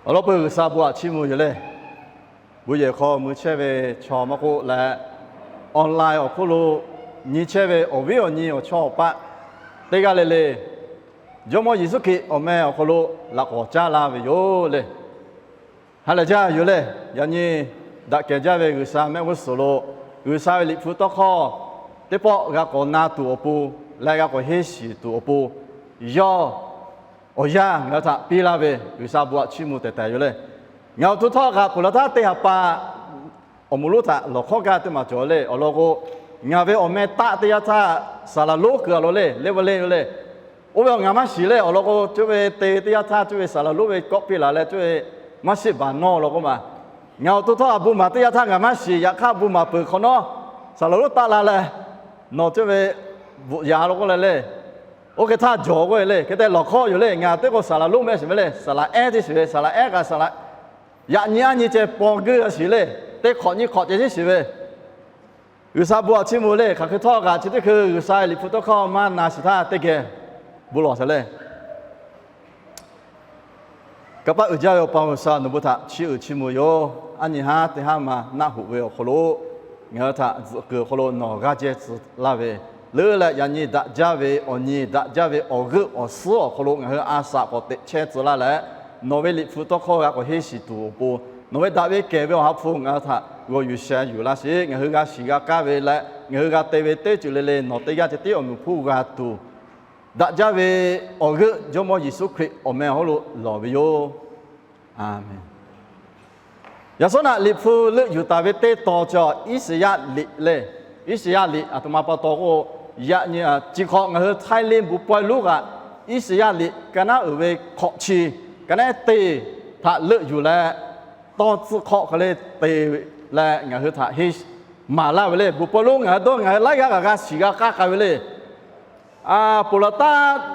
Awˬ lawn peuˬ G'uiˬsha bon aꞈ chiˇ mvuh yoˬ le. Bon yehˬ hk'aw mui chehˇ ve chaw maˇ k'oˆ leh, online awˬ hk'oˆ lo nyi chehˇ ve awˬ viˉ awˬ nyi awˬ chawˇ awˬ paˆ teˇ g'aˇ le le, Jawˇmawˇ Yeˍsuˆ Hkriꞈ awˬ meh awˬ hk'aw lo laꞈ k'awꞈ caˉ laˇ ve yoˬ le. Ha lehˬ jaˇ yoˬ le. Yaꞈ nyi daꞈ kehˬ jaˇ ve G'uiˬsha mehˆ g'uˇ suhˍ lo G'uiˬsha ve Liꞈ hpu tawˇ hkawˇ teˇ pawˆ g'a k'awꞈ na tuˬ awˬ pon leh g'a k'awꞈ henˇ shiˍ tuˬ awˬ pon, yawˇ awˬ yanˇ ngaˬ hui htaꞈ piˇ laˇ ve G'uiˬsha bon aꞈ chiˇ mvuh tehˬ tehˬ yoˬ le. Ngaˬ awˬ to htawˇ kaꞈ peuˬ laˬ htaˇ teˇ ha pa awˬ moˍ lonˉ htaꞈ lawˬ hk'awˇ gaˇ teˇ maˬ cawˬ le. Awˬ lawn k'o, ngaˬ ve awˬ meh taˆ teˇ yanˇ htaˇ saˍ laˍ lonˉ kuiˬ a law le, le va le yoˬ le. Oˇ ve awˬ ngaˬ maˇ shiˍ le. Awˬ lawn k'o, cuˇ ve te ve teˇ yanˇ htaˇ cuˇ ve saˍ laˍ lonˉ ve kawˆ piˇ laˬ leh cuˇ ve maˇ shiˆ baˬ nawˇ law k'oˆ ma. Ngaˬ awˬ to htawˇ a bon maˍ teˇ yanˇ htaˇ ngaˬ maˇ shiˍ. Yaꞈ hk'aˇ bon maˍ peuˬ hk'awꞈ nawˉ saˍ laˍ lonˉ taˆ la leh, nawˬ cuˇ ve bvuhꞈ yaꞈ law k'oˆ leh le. Oˇ hk'e htaˇ jawˬ k'oˆ ve le. Hk'e te lawˬ hk'awˇ yoˬ le. Ngaˬ teˇ k'o saˍ laˍ lonˉ meh shiˍ ve le. Saˍ laˍ ehˉ teˇ shiˍ ve, saˍ laˍ ehˉ kaꞈ saˍ laˍ yaꞈ nyi aˉ nyi ceh paw geuˆ a shiˍ le. Teˇ hk'awꞈ nyi hk'awꞈ ceh shiˍ ve G'uiˬsha bon aꞈ chiˇ mvuh le. Hk'aˬ hk'e htawˇ kaꞈ chi teˇ hkui G'uiˬsha ve Liꞈ hpu tawˇ hkawˇ maˇ na shiˍ htaˇ teˇ geh bon lawˬ sheˍ le. Kanˇ paˆ uiˍ jaˇ ve Awˬ pa G'uiˬsha, nawˬ bon htaꞈ chiˇ uiˍ chiˇ mvuh yoˬ. Aˉ nyi haˉ teˇ haˉ ma naˆ hoꞈ ve awˬ hk'aw lo ngaˬ hui htaꞈ tzuhꞈ kuiˬ awˬ hk'aw lo nawˬ g'aˇ jehˇ tcuh laˇ ve, leuˉ leh yaꞈ nyi daꞈ jaˇ ve awˬ nyi, daꞈ jaˇ ve awˬ g'euˆ awˬ suhˉ awˬ hk'aw lo ngaˬ hui a shaꞈ k'awꞈ teꞈ chehˇ tcuh laˇ leh, nawˬ ve Liꞈ hpu tawˇ hkawˇ g'a k'awꞈ henˇ shiˍ tuˬ awˬ pon, nawˬ ve daꞈ ve kehˬ ve awˬ ha hpu ngaˬ hui htaꞈ g'aw yuˬ sheh yuˬ laˇ sheˍ. Ngaˬ hui g'a shiˍ g'a kaˇ ve leh ngaˬ hui g'a te ve teˇ ceuˬ le le nawˬ teˇ g'aˇ ceh tiˉ awˬ meunˍ hpfuhˇ g'a tuˬ, daꞈ jaˇ ve awˬ g'euˆ Jawˇmawˇ Yeˍsuˆ Hkriꞈ awˬ meh awˬ hk'aw lo lawˬ ve yoˬ. Aˍmenˍ. Yaꞈ shawˉ naꞈ Liꞈ hpu leuˆ yuˬ taˍ ve teˇ tawn cawˬ Iˉsaˍyaˆ liꞈ le. Iˉsaˍyaˆ liꞈ aˬ htoꞈ ma pa taw k'o, yaꞈ nyi chi hk'awꞈ ngaˬ hui Thailand bon pawehˇ lonˉ kaꞈ Iˉsaˍyaˆ liꞈ ka naˉ uiˍ ve hkawꞈ chi, ka naˉ teˇ htaꞈ leuˆ yuˬ leh, tawˇ tcuhˆ hk'awꞈ hk'e le te leh ngaˬ hui htaꞈ henˇ maˍ laˇ ve le. Bon pawehˇ lonˉ ngaˬ hui dawˇ ngaˬ hui laiˉ g'aˇ kaꞈ g'a shiˍ g'a k'aˇ k'ai ve le. Peuˬ laˬ taˉ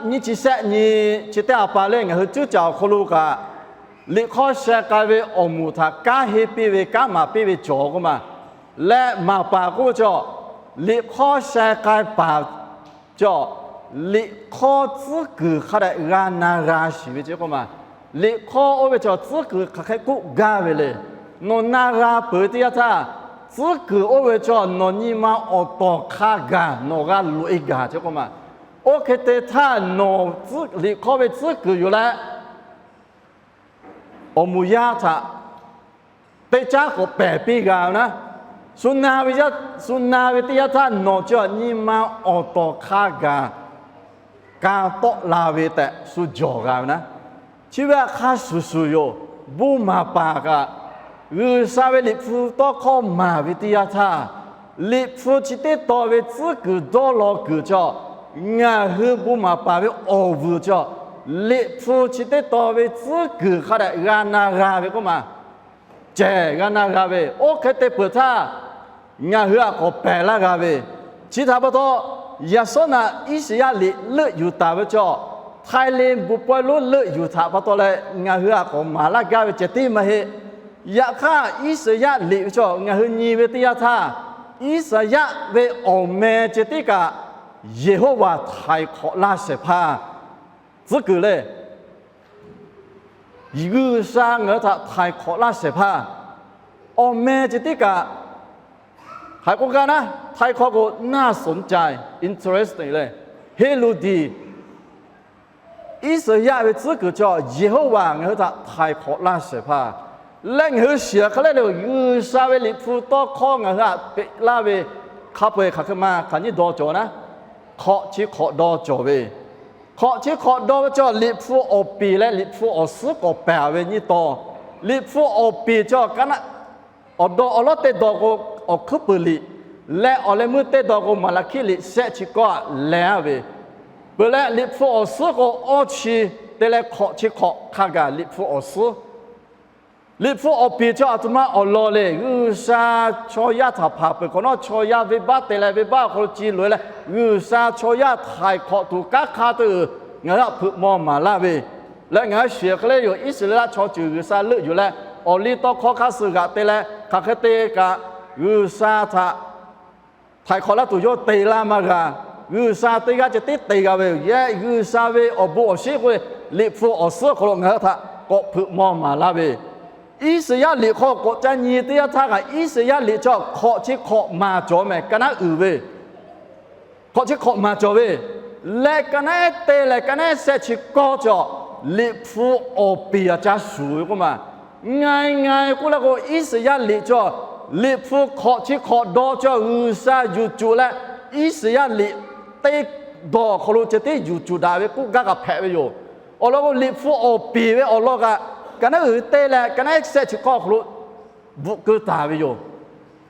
nyiˇ chi shehˆ nyi chi teˇ ha pa lehˬ ngaˬ hui cuˉ caˍ awˬ hk'aw lo kaꞈ, liꞈ hk'awˇ sheh k'ai ve awˬ moˍ htaꞈ kanˉ henˇ piˇ ve kanˉ maˍ piˇ ve cawˬ k'oˆ ma. Leh maˍ paˍ k'oˆ ve cawˬ, liꞈ hk'awˇ sheh k'ai paˍ cawˬ, liꞈ hk'awˇ tcuhˉ kuiˬ hk'a dehꞈ g'a na g'a shiˍ ve ce k'oˆ ma. Liꞈ hk'awˇ oˇ ve cawˬ tcuhˉ kuiˬ hk'aˬ hk'e k'oˆ gaˇ ve le. Nawˬ na g'a peuˬ ve teˇ yanˇ htaˇ, tcuhˉ kuiˬ oˇ ve cawˬ nawˬ nyi ma awˬ tawˍ hk'a gaˬ nawˬ g'a loꞈ e gaˬ ce k'oˆ ma. Oˇ hk'e te htaˇ nawˬ liꞈ hk'awˇ ve tcuhˉ kuiˬ yoˬ leh, awˬ moˍ yaˇ htaꞈ teˇ caˉ k'awꞈ pehˬ piˇ g'a ve naˉ, shu na ve, shu na ve teˇ yanˇ htaˇ nawˬ cawˬ nyi ma awˬ tawˍ hk'a gaˬ ka tawˆ la ve tehꞈ shu jawˬ g'a ve naˉ. Chi ve hk'a shuˍ shuˍ yoˬ. Bon maˍ paˍ kaꞈ G'uiˬsha ve Liꞈ hpu tawˇ hkawˇ maˍ ve teˇ yanˇ htaˇ, Liꞈ hpu chi teˇ tawn ve tcuhˉ kuiˬ dawˇ law kuiˬ cawˬ, ngaˬ hui bon maˍ paˍ ve awˬ vuiˬ cawˬ, Liꞈ hpu chi teˇ tawn ve tcuhˉ kuiˬ hk'a dehꞈ g'a na g'a ve k'oˆ ma. Cehˬ g'a na g'a ve, oˇ hk'e te peuˬ htaˇ, ngaˬ hui a k'awꞈ pehˬ laˇ g'a ve, chi htaꞈ pa taw, yaꞈ shawˉ naꞈ Iˉsaˍyaˆ liꞈ leuˆ yuˬ taˍ ve cawˬ, Thailand bon pawehˇ lonˉ leuˆ yuˬ htaꞈ pa taw leh ngaˬ hui a k'awꞈ maˍ laˇ gaˇ ve ceh tiˉ maˇ heˆ. Yaꞈ hk'aˇ, Iˉsaˍyaˆ liꞈ ve cawˬ ngaˬ hui nyi ve teˇ yanˇ htaˇ, Iˉsaˍyaˆ ve awˬ meh ceh tiˉ kaꞈ Yeˍhoˆvaˬ htaiˍ hk'awꞈ laˇ shehˍ hpaˇ tcuhˉ kuiˬ le. G'uiˬsha ngaˬ hui htaꞈ htaiˍ hk'awꞈ laˇ shehˍ hpaˇ awˬ meh ceh tiˉ kaꞈ, hk'aˬ hk'e k'oˆ gaˇ naˉ, htaiˍ hk'awꞈ k'o น่าสนใจ, interesting le, Heˍroˆdiˍ, Iˉsaˍyaˆ ve tcuhˉ kuiˬ cawˬ Yeˍhoˆvaˬ ngaˬ hui htaꞈ htaiˍ hk'awꞈ laˇ shehˍ hpaˇ leh ngaˬ hui shiˍ hk'e le le G'uiˬsha ve Liꞈ hpu tawˇ hkawˇ ngaˬ hui htaꞈ peꞈ laˇ ve hk'a peu-eˬ hk'aˬ hk'e ma hk'aˬ nyiˇ dawˇ cawˬ naˉ, hk'awꞈ chi hk'awꞈ dawˇ cawˬ ve, hk'awꞈ chi hk'awꞈ dawˇ ve cawˬ Liꞈ hpu awˬ piˍ leh Liꞈ hpu awˬ suhˉ k'awꞈ pehˬ ve nyiˇ taw. Liꞈ hpu awˬ piˍ cawˬ kaꞈ naˉ, awˬ dawˇ awˬ lawˉ teˇ dawˇ k'o, awˬ hkuiˉ puiˍ liꞈ leh awˬ leh meuˇ teˇ dawˇ k'o, Maˍlaˍhkiˆ liꞈ shehˆ chi kawˆ leh a ve, peuˬ leh Liꞈ hpu awˬ suhˉ k'o, awˇ chi te leh hk'awꞈ chi hk'awꞈ hk'a gaˬ Liꞈ hpu awˬ suhˉ. Liꞈ hpu awˬ piˍ cawˬ aˬ htoꞈ ma awˬ lawn le. G'uiˬsha chaw yaˇ htaꞈ hpanˍ peuˬ hk'awꞈ nawˉ, chaw yaˇ venˇbaˆ te leh venˇbaˆ awˬ hk'aw lo ci loꞈ e leh, G'uiˬsha chaw yaˇ htaiˍ hk'awꞈ tuˬ kanˉ hk'a te uiˍ ngaˬ hui htaꞈ hpeuꞈ maw maˍ laˇ ve, leh ngaˬ hui shiˍ hk'e le yoˬ. Iˉsaˍreˍlaˆ chaw ceuˬ G'uiˬsha leuˆ yuˬ leh, awˬ liˇ tawˇ hkawˇ hk'aˇ suh g'aꞈ te leh hk'aˬ hk'e te kaꞈ, G'uiˬsha htaꞈ htaiˍ hk'awꞈ laˇ tuˬ yawˇ te laˇ maˇ g'a. G'uiˬsha teˇ g'aˇ ceh tiˉ te g'a ve yoˬ. Yehˬ G'uiˬsha ve awˬ bon awˬ shinˉ k'oˆ ve, Liꞈ hpu awˬ suhˉ awˬ hk'aw lo ngaˬ hui htaꞈ k'awꞈ hpeuꞈ maw maˍ laˇ ve. Iˉsaˍyaˆ liꞈ hk'aw k'awꞈ ca nyi teˇ yanˇ htaˇ kaꞈ, Iˉsaˍyaˆ liꞈ chi hk'awꞈ chi hk'awꞈ maˍ cawˬ mehˍ, ka naˉ uiˍ ve hk'awꞈ chi hk'awꞈ maˍ cawˬ ve. Leh ka naˉ ehˉ te leh ka naˉ ehˉ shehˆ chi kawˇ cawˬ, Liꞈ hpu awˬ peˍ a ca shuˍ ve k'oˆ ma. Nga nga k'oˆ laˇ k'o, Iˉsaˍyaˆ liꞈ cawˬ, Liꞈ hpu hk'awꞈ chi hk'awꞈ dawˇ cawˬ G'uiˬsha yuˬ cuˬ leh, Iˉsaˍyaˆ liꞈ teˇ dawˬ awˬ hk'aw lo ceh tiˉ yuˬ cuˬ daꞈ ve k'oˆ gaˇ kaꞈ hpehꞈ ve yoˬ. Awˬ lawn k'o, Liꞈ hpu awˬ peˍ ve awˬ lawn kaꞈ, ka naˉ uiˍ ve te leh ka naˉ ehˉ shehˆ chi kawˇ awˬ hk'aw lo bvuhꞈ keu taˍ ve yoˬ.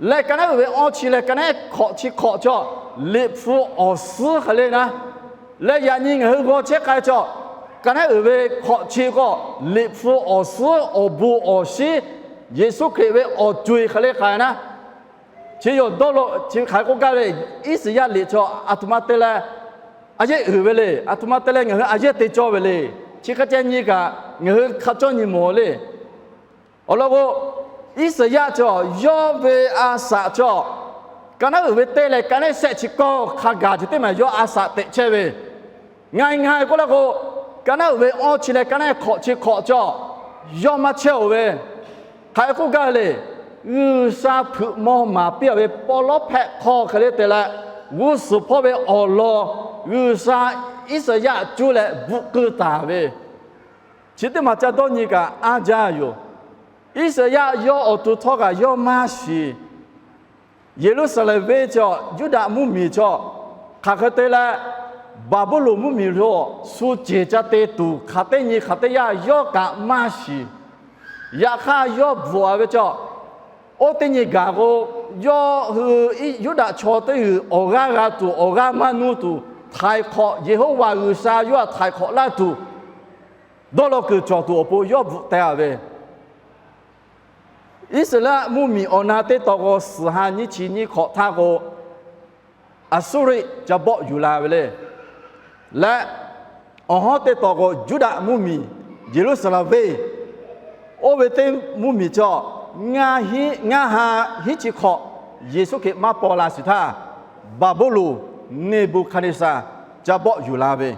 Leh ka naˉ uiˍ ve awˇ chi leh ka naˉ ehˉ hk'awꞈ chi hk'awꞈ cawˬ, Liꞈ hpu awˬ suhˉ hk'e le naˉ. Leh yaꞈ nyi ngaˬ hui g'aw chehˇ k'ai cawˬ, ka naˉ uiˍ ve hk'awꞈ chi k'o, Liꞈ hpu awˬ suhˉ awˬ bon awˬ shinˉ, Yeˍsuˆ Hkriꞈ ve awˬ co-e hk'e le k'ai naˉ. Chi yoˬ dawˇ lo chi hk'aˬ hk'e k'oˆ gaˇ ve, Iˉsaˍyaˆ liꞈ cawˬ aˬ htoꞈ ma te leh a yehˇ uiˍ ve le. Aˬ htoꞈ ma te leh ngaˬ hui a yehˇ te cawˇ ve le. Chi hk'e ceh nyi kaꞈ ngaˬ hui hk'a cawˇ nyi mawˬ le. Awˬ lawn k'o, Iˉsaˍyaˆ cawˬ yawˇ ve a saꞈ cawˬ, ka naˉ uiˍ ve te leh ka naˉ ehˉ shehˆ chi kawˇ hk'a gaˬ ceh tiˉ maˬ yawˇ a saꞈ teꞈ chehˇ ve. Nga nga k'oˆ laˇ k'o, ka naˉ uiˍ ve awˇ chi leh ka naˉ ehˉ hk'awꞈ chi hk'awꞈ cawˬ, yawˇ maˇ chehˇ-oˬ ve. Hk'aˬ hk'e k'oˆ gaˇ le, G'uiˬsha hpeuꞈ maw maˍ piˇ-a ve paw lawˉ hpehꞈ hk'aw hk'e le te leh, g'uˇ suhˍ hpawˇ ve awˬ lawn G'uiˬsha Iˉsaˍyaˆ cuˇ leh bvuhꞈ keu taˍ ve, chi teˇ maˬ ca dawˇ nyi kaꞈ anˇ jaˇ yoˬ. Iˉsaˍyaˆ yawˇ awˬ to htawˇ kaꞈ yawˇ maˇ shiˍ. Yeˍruˆsaˍlehnˍ venˇ cawˬ, Yuˇdaꞈ mvuhˇmiˬ cawˬ, hk'aˬ hk'e te leh, Baˍbuˍlonˍ mvuhˇmiˬ lo shu ceˬ ca te tuˬ hk'aˬ teˇ nyi hk'aˬ teˇ yanˇ yawˇ kaꞈ maˇ shiˍ. Yaꞈ hk'aˇ yawˇ bvuhꞈ-a ve cawˬ, oˇ teˇ nyi gaˬ k'o, yawˇ hui Yuˇdaꞈ chaw teˇ g'uiˬ awˬ g'aˇ g'a tuˬ, awˬ g'aˇ maˇ nuˇ tuˬ, htaiˍ hk'awꞈ Yeˍhoˆvaꞈ G'uiˬsha yawˇ htaꞈ htaiˍ hk'awꞈ laˇ tuˬ, dawˇ law kuiˬ cawˬ tuˬ awˬ pon yawˇ bvuhꞈ teh-a ve. Iˉsaˍreˍlaˆ mvuhˇmiˬ awˬ na teˇ tawn k'o, suhˍ ha nyiˇ chi nyiˇ hk'awꞈ htaˇ k'o, Aˍsuˇriˆ ca bawˆ yuˬ la ve le. Leh awˬ hawˉ teˇ tawn k'o, Yuˇdaꞈ mvuhˇmiˬ, Yeˍruˆsaˍlehnˍ venˇ, oˇ ve teˇ mvuhˇmiˬ cawˬ, ngaˇ ha hiˉ chi hk'awꞈ Yeˍsuˆ Hkriꞈ maˇ paw la shiˍ htaˇ, Baˍbuˍlonˍ Neˍbuˍhkaˍneˍsaˍ ca bawˆ yuˬ la ve.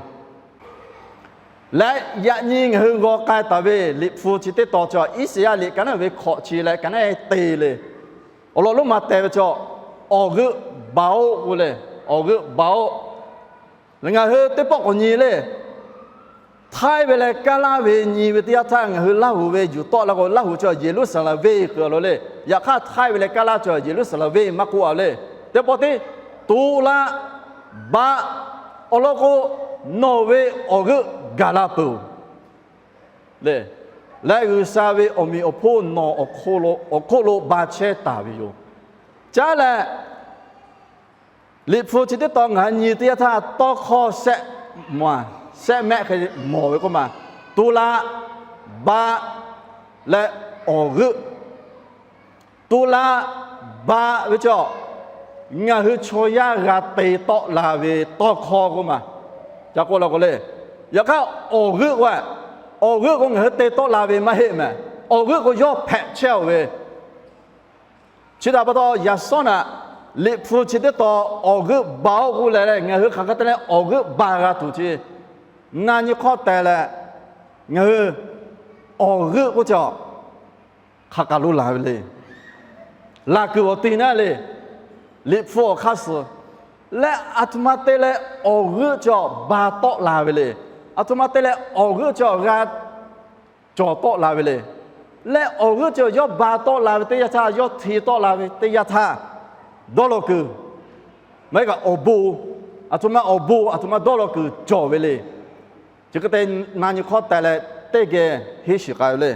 Leh yaꞈ nyi ngaˬ hui g'aw k'ai taˍ ve Liꞈ hpu chi teˇ tawn cawˬ, Iˉsaˍyaˆ liꞈ ka naˉ ve hkawꞈ chi leh ka naˉ te le. Awˬ lawn lonˉ ma teh ve cawˬ, awˬ g'euˆ baˬ-oˆ k'oˆ le. Awˬ g'euˆ baˬ-oˆ. Ngaˬ hui teˇ pawˆ k'awꞈ nyi le. Htaiˇ ve leh kaˇ laˇ ve nyi ve teˇ yanˇ htaˇ, ngaˬ hui Laˇhuˍ ve yuˬ tawˆ la k'o, Laˇhuˍ cawˬ Yeˍruˆsaˍlehnˍ venˇ kuiˬ awˬ lawn le. Yaꞈ hk'aˇ htaiˇ ve leh kaˇ laˇ cawˬ Yeˍruˆsaˍlehnˍ venˇ maˇ k'oˆ-a le. Teˇ pawˆ tiˉ, to la, baˬ, awˬ lawn k'o, nawˬ ve awˬ g'euˆ gaˬ la peuˬ-oˬ le. Leh G'uiˬsha ve awˬ meꞈ awˬ hponˇ nawˬ awˬ hk'oˆ lo ba chehˇ taˍ ve yoˬ. Caˉ leh, Liꞈ hpu chi teˇ tawn ngaˬ hui nyi teˇ yanˇ htaˇ, tawˇ hkawˇ shehˆ mehˆ hk'e mawˬ ve k'oˆ ma. To la, baˬ, leh awˬ g'euˆ. To la, baˬ ve cawˬ, ngaˬ hui chaw yaˇ g'a te tawˆ la ve tawˇ hkawˇ k'oˆ ma. Ca k'oˆ la k'o le, yaꞈ hk'aˇ awˬ g'euˆ k'o, awˬ g'euˆ k'o ngaˬ hui te tawˆ la ve maˇ heˆ mehˍ. Awˬ g'euˆ k'o yawˇ hpehꞈ chehˇ-oˬ ve. Chi htaꞈ pa taw, yaꞈ shawˉ naꞈ Liꞈ hpu chi teˇ tawn awˬ g'euˆ baˬ-oˆ k'oˆ leh, ngaˬ hui hk'aˬ hk'e te leh awˬ g'euˆ baˬ g'a tuˬ chi, na nyi hk'awˇ teh leh, ngaˬ hui awˬ g'euˆ k'oˆ cawˬ hk'aˬ kaˬ lo laˬ ve le. Laˬ kuiˬ awˬ te naˉ le. Liꞈ hpu awˬ hk'aˇ suh leh, aˬ htoꞈ ma te leh awˬ g'euˆ cawˬ ba tawˆ la ve le. Aˬ htoꞈ ma te leh awˬ g'euˆ cawˬ g'a cawˬ tawˆ la ve le. Leh awˬ g'euˆ cawˬ yawˇ ba tawˆ la ve teˇ yanˇ htaˇ, yawˇ hti tawˆ la ve teˇ yanˇ htaˇ, dawˇ law kuiˬ, maˇ heˆ kaꞈ awˬ bon, aˬ htoꞈ ma awˬ bon aˬ htoꞈ ma dawˇ law kuiˬ cawˬ ve le. Chi hk'e te na nyi hk'awˇ teh leh teˇ geh henˇ shiˍ k'ai ve le.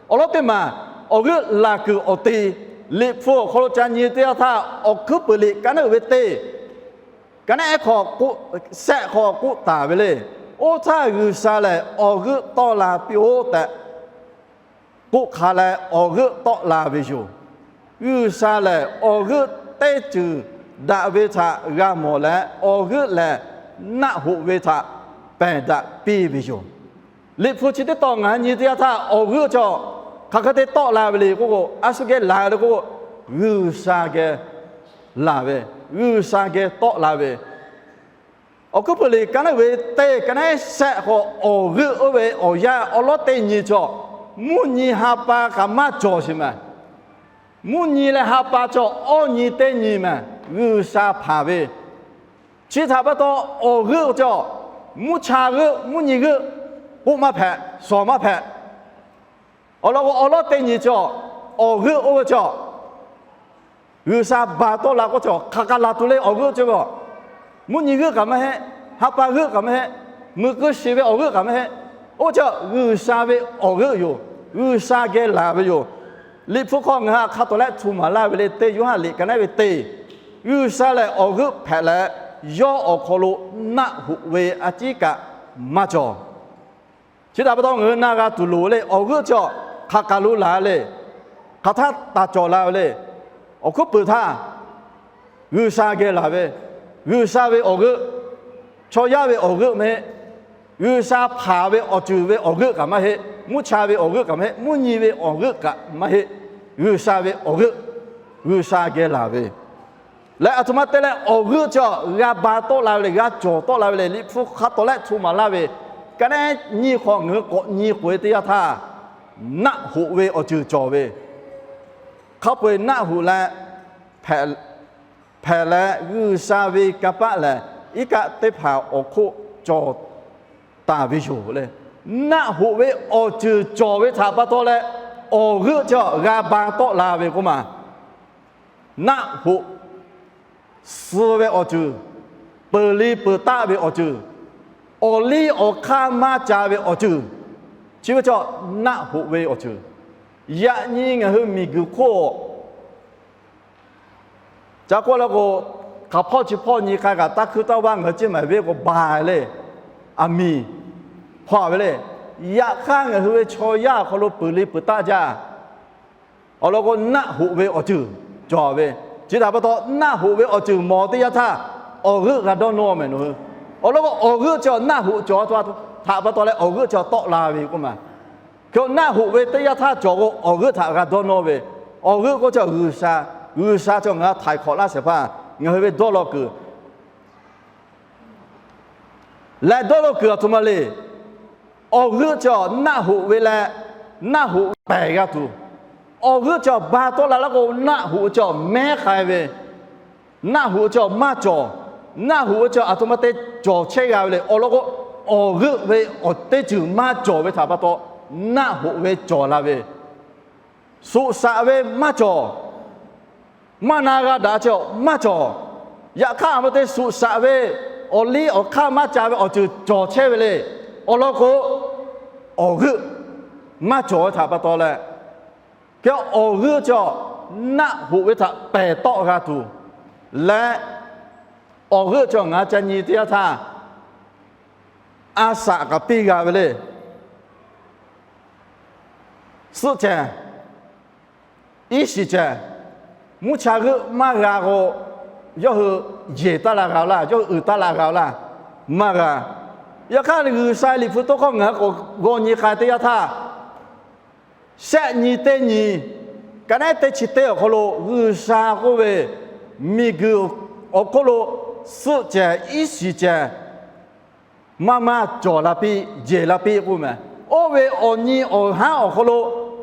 Awˬ lawn teˇ maˬ, awˬ g'euˆ laˬ kuiˬ awˬ te, Liꞈ hpu awˬ hk'aw lo ca nyi teˇ yanˇ htaˇ, awˬ hkuiˉ puiˍ liꞈ ka naˉ uiˍ ve teˇ ka naˉ ehˉ hk'aw, shehˆ hk'aw k'oˆ taˍ ve le. Oˇ htaˇ G'uiˬsha lehˬ awˬ g'euˆ tawˆ la piˇ-oˆ tehꞈ k'oˆ hk'a leh, awˬ g'euˆ tawˆ la ve yoˬ. G'uiˬsha lehˬ awˬ g'euˆ teˇ ceuˬ daꞈ ve htaꞈ g'a mawˬ leh, awˬ g'euˆ lehˬ naˆ hoꞈ ve htaꞈ pehˬ daꞈ piˇ ve yoˬ. Liꞈ hpu chi teˇ tawn ngaˬ hui nyi teˇ yanˇ htaˇ, awˬ g'euˆ cawˬ hk'aˬ hk'e te tawˆ la ve le k'oˆ k'o, a shu geh laˬ le k'oˆ k'o, G'uiˬsha geh laˬ ve, G'uiˬsha geh tawˆ la ve. Awˬ hkuiˉ puiˍ liꞈ ka naˉ uiˍ ve teˇ ka naˉ shehˆ k'o, awˬ g'euˆ oˇ ve awˬ yanˇ awˉ lawˉ teˇ nyi cawˬ. mvuhˇ nyi ha pa kaꞈ maˇ cawˬ sheˍ mehˍ. Mvuhˇ nyi leh ha pa cawˬ awˇ nyi teˇ nyi mehˍ, G'uiˬsha hpanˍ ve. Chi htaꞈ pa taw, awˬ g'euˆ cawˬ, mvuhˇ cha g'euˆ, mvuhˇ nyi g'euˆ k'oˆ maˇ hpehꞈ, shawˍ maˇ hpehꞈ. Awˬ lawn k'o, awˬ lawˉ teˇ nyi cawˬ, awˬ g'euˆ oˇ ve cawˬ, G'uiˬsha ba tawˆ la k'oˆ cawˬ, hk'aˬ kaꞈ laˬ tuˬ le awˬ g'euˆ cawˬ ve. Mvuhˇ nyi g'euˆ kaꞈ maˇ heˆ, ha pa g'euˆ kaꞈ maˇ heˆ, meuꞈ keu shiˍ ve awˬ g'euˆ kaꞈ maˇ heˆ. Oˇ cawˬ G'uiˬsha ve awˬ g'euˆ yoˬ. G'uiˬsha geh laˬ ve yoˬ. Liꞈ hpu hk'aw ngaˬ hui hk'a tawˍ leh htu maˍ laˇ ve le, teˇ Yoˇhanˬ liꞈ ka naˉ ve teˇ, G'uiˬsha lehˬ awˬ g'euˆ hpehꞈ leh, yawˇ awˬ hk'aw lo naˆ hoꞈ ve a ciˉ kaꞈ maˇ cawˬ. Chi htaꞈ pa taw ngaˬ hui na g'a tuˬ loˍ le, awˬ g'euˆ cawˬ hk'aˬ kaꞈ lo laˬ le, hk'aˬ htaˇ taˍ cawˬ la ve le. Awˬ hkuiˉ puiˍ htaˇ G'uiˬsha geh laˬ ve, G'uiˬsha ve awˬ g'euˆ, chaw yaˇ ve awˬ g'euˆ maˇ heˆ. G'uiˬsha hpanˍ ve awˬ ceuˬ ve awˬ g'euˆ kaꞈ maˇ heˆ. Mvuhˇ cha ve awˬ g'euˆ kaꞈ maˇ heˆ. Mvuhˇ nyi ve awˬ g'euˆ kaꞈ maˇ heˆ. G'uiˬsha ve awˬ g'euˆ, G'uiˬsha geh laˬ ve leh, aˬ htoꞈ ma te leh awˬ g'euˆ cawˬ g'a ba tawˆ la ve le, g'a cawˬ tawˆ la ve le. Liꞈ hpu hk'a tawˍ leh htu maˍ laˇ ve, ka naˉ nyi hk'aw ngaˬ hui k'awꞈ nyi k'oꞈ e teˇ yanˇ htaˇ, naˆ hoꞈ ve awˬ ceuˬ cawˬ ve, hk'a peu-eˬ naˆ hoꞈ leh hpehꞈ leh G'uiˬsha ve kanˇ paˆ lehˬ, iˉ kaˆ teˇ hpaˍ awˬ hk'oˆ cawˬ taˍ ve yoˬ le. Naˆ hoꞈ ve awˬ ceuˬ cawˬ ve htaꞈ pa taw leh, awˬ g'euˆ cawˬ g'a ba tawˆ la ve k'oˆ ma. Naˆ hoꞈ suh ve awˬ ceuˬ, peuˬ le peuˬ taˆ ve awˬ ceuˬ, awˬ liˇ awˬ hk'aˇ maˇ ca ve awˬ ceuˬ, chi ve cawˬ naˆ hoꞈ ve awˬ ceuˬ. Yaꞈ nyi ngaˬ hui miˬguiˬ hk'oˆ ca k'oˆ la k'o, hk'aˬ hpawˇ chi hpawˇ nyi k'ai kaꞈ taˇ hkuiˇ taˇ vaˇ ngaˬ hui ceˇ maˬ ve k'o ba le, aˬ miˍ hpaw ve le. Yaꞈ hk'aˇ ngaˬ hui ve chaw yaˇ awˬ hk'aw lo peuˬ le peuˬ taˆ jaˇ. Awˬ lawn k'o, naˆ hoꞈ ve awˬ ceuˬ cawˬ ve. Chi htaꞈ pa taw, naˆ hoꞈ ve awˬ ceuˬ mawˬ teˇ yanˇ htaˇ, awˬ g'euˆ g'a dawˇ nawˇ mehˍ nawˬ hui. Awˬ lawn k'o, awˬ g'euˆ cawˬ naˆ hoꞈ cawˬ htaꞈ pa taw leh awˬ g'euˆ cawˬ tawˆ la ve k'oˆ ma. Hk'e naˆ hoꞈ ve teˇ yanˇ htaˇ cawˬ k'o, awˬ g'euˆ htaꞈ g'a dawˇ nawˇ ve. Awˬ g'euˆ k'oˆ cawˬ G'uiˬsha, G'uiˬsha cawˬ ngaˬ htaiˍ hk'awꞈ laˇ shehˍ hpaˇ ngaˬ hui ve dawˇ law kuiˬ leh dawˇ law kuiˬ aˬ htoꞈ ma le. Awˬ g'euˆ cawˬ naˆ hoꞈ ve leh, naˆ hoꞈ pehˬ g'a tuˬ. Awˬ g'euˆ cawˬ ba tawˆ la laˇ k'o, naˆ hoꞈ cawˬ mehˉ k'ai ve, naˆ hoꞈ cawˬ maˇ cawˬ, naˆ hoꞈ cawˬ aˬ htoꞈ ma te cawˬ chehˇ g'a ve le. Awˬ lawn k'o, awˬ g'euˆ ve awˬ teˇ ceuˬ maˇ cawˬ ve htaꞈ pa taw, naˆ hoꞈ ve cawˬ la ve, suꞈ shaꞈ ve maˇ cawˬ. Maˇ na g'a daꞈ cawˬ maˇ cawˬ. Yaꞈ hk'aˇ aˬ ma te suꞈ shaꞈ ve, awˬ liˇ awˬ hk'aˇ maˇ ca ve awˬ ceuˬ cawˬ chehˇ ve le. Awˬ lawn k'o, awˬ g'euˆ maˇ cawˬ ve htaꞈ pa taw leh, hk'e awˬ g'euˆ cawˬ naˆ hoꞈ ve htaꞈ pehˬ tawˆ g'a tuˬ leh, awˬ g'euˆ cawˬ ngaˬ ca nyi teˇ yanˇ htaˇ, a shaꞈ kaꞈ piˇ g'a ve le. Suhˆ cehˬ, iˉ shiˍ cehˬ, mvuhˇ cha g'euˆ maˇ g'a k'o, yawˇ hui yeˬ taˇ la g'a laˇ, yawˇ hui uiˍ taˇ la g'a laˇ, maˇ g'a. Yaꞈ hk'aˇ G'uiˬsha Liꞈ hpu tawˇ hkawˇ ngaˬ hui k'awꞈ g'aw nyi k'ai teˇ yanˇ htaˇ, shehˆ nyi teˇ nyi, ka naˉ teˇ chi teˇ awˬ hk'aw lo G'uiˬsha k'oˆ ve, miˬguiˬ awˬ hk'oˆ lo suhˆ cehˬ iˉ shiˍ cehˬ maˇ maˇ cawˬ la piˇ, jeˬ la piˇ k'oˆ mehˍ. Oˇ ve awˬ nyi awˬ haˉ awˬ hk'aw lo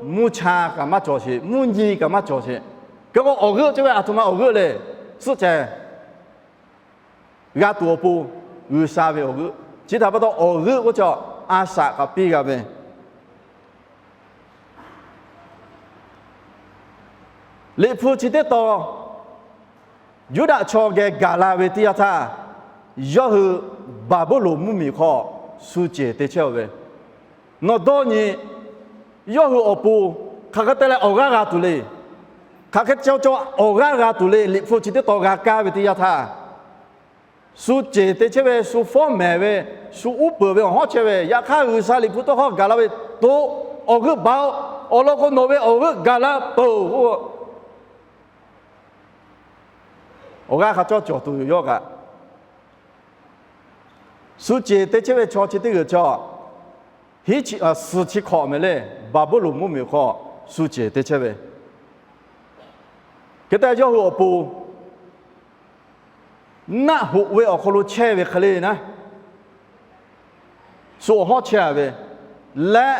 mvuhˇ cha kaꞈ maˇ cawˬ sheˍ, mvuhˇ nyi kaꞈ maˇ cawˬ sheˍ. Hk'e k'o, awˬ g'euˆ cawˬ ve aˬ htoꞈ ma awˬ g'euˆ le. Suhˆ cehˬ g'a tuˬ awˬ pon G'uiˬsha ve awˬ g'euˆ. Chi htaꞈ pa taw, awˬ g'euˆ k'oˆ cawˬ a shaꞈ kaꞈ piˇ g'a ve. Liꞈ hpu chi teˇ tawn Yuˇdaꞈ chaw geh gaˬ la ve teˇ yanˇ htaˇ, yawˇ hui Baˍbuˍlonˍ mvuhˇmiˬ hk'aw shu ceˬ te chehˇ ve. Nawˬ dawˇ nyi, yawˇ hui awˬ pon hk'aˬ hk'e te leh awˬ g'aˇ g'a tuˬ le. Hk'aˬ hk'e cawˬ cawˬ awˬ g'aˇ g'a tuˬ le. Liꞈ hpu chi teˇ tawn g'a kaˇ ve teˇ yanˇ htaˇ, shu ceˬ te chehˇ ve, shu fawˉ mehˍ ve, shu uˉ peunˍ ve awˬ hawˉ chehˇ ve, yaꞈ hk'aˇ G'uiˬsha Liꞈ hpu tawˇ hkawˇ gaˬ la ve, to awˬ g'euˆ baˬ-oˬ. Awˬ lawn k'o, nawˬ ve awˬ g'euˆ gaˬ la peuˬ-oˬ. Awˬ g'aˇ hk'a cawˇ cawˬ tuˬ yoˬ yawˇ kaꞈ. Shu ceˬ te chehˇ ve chaw chi teˇ g'uiˬ cawˬ, hiˉ chi, suhˍ chi hkawꞈ mehˍ le, Baˍbuˍlonˍ mvuhˇmiˬ hk'aw shu ceˬ te chehˇ ve. Hk'e te yawˇ hui awˬ pon naˆ hoꞈ ve awˬ hk'aw lo chehˇ ve hk'e le naˉ, shu awˬ hawˉ chehˇ ve leh,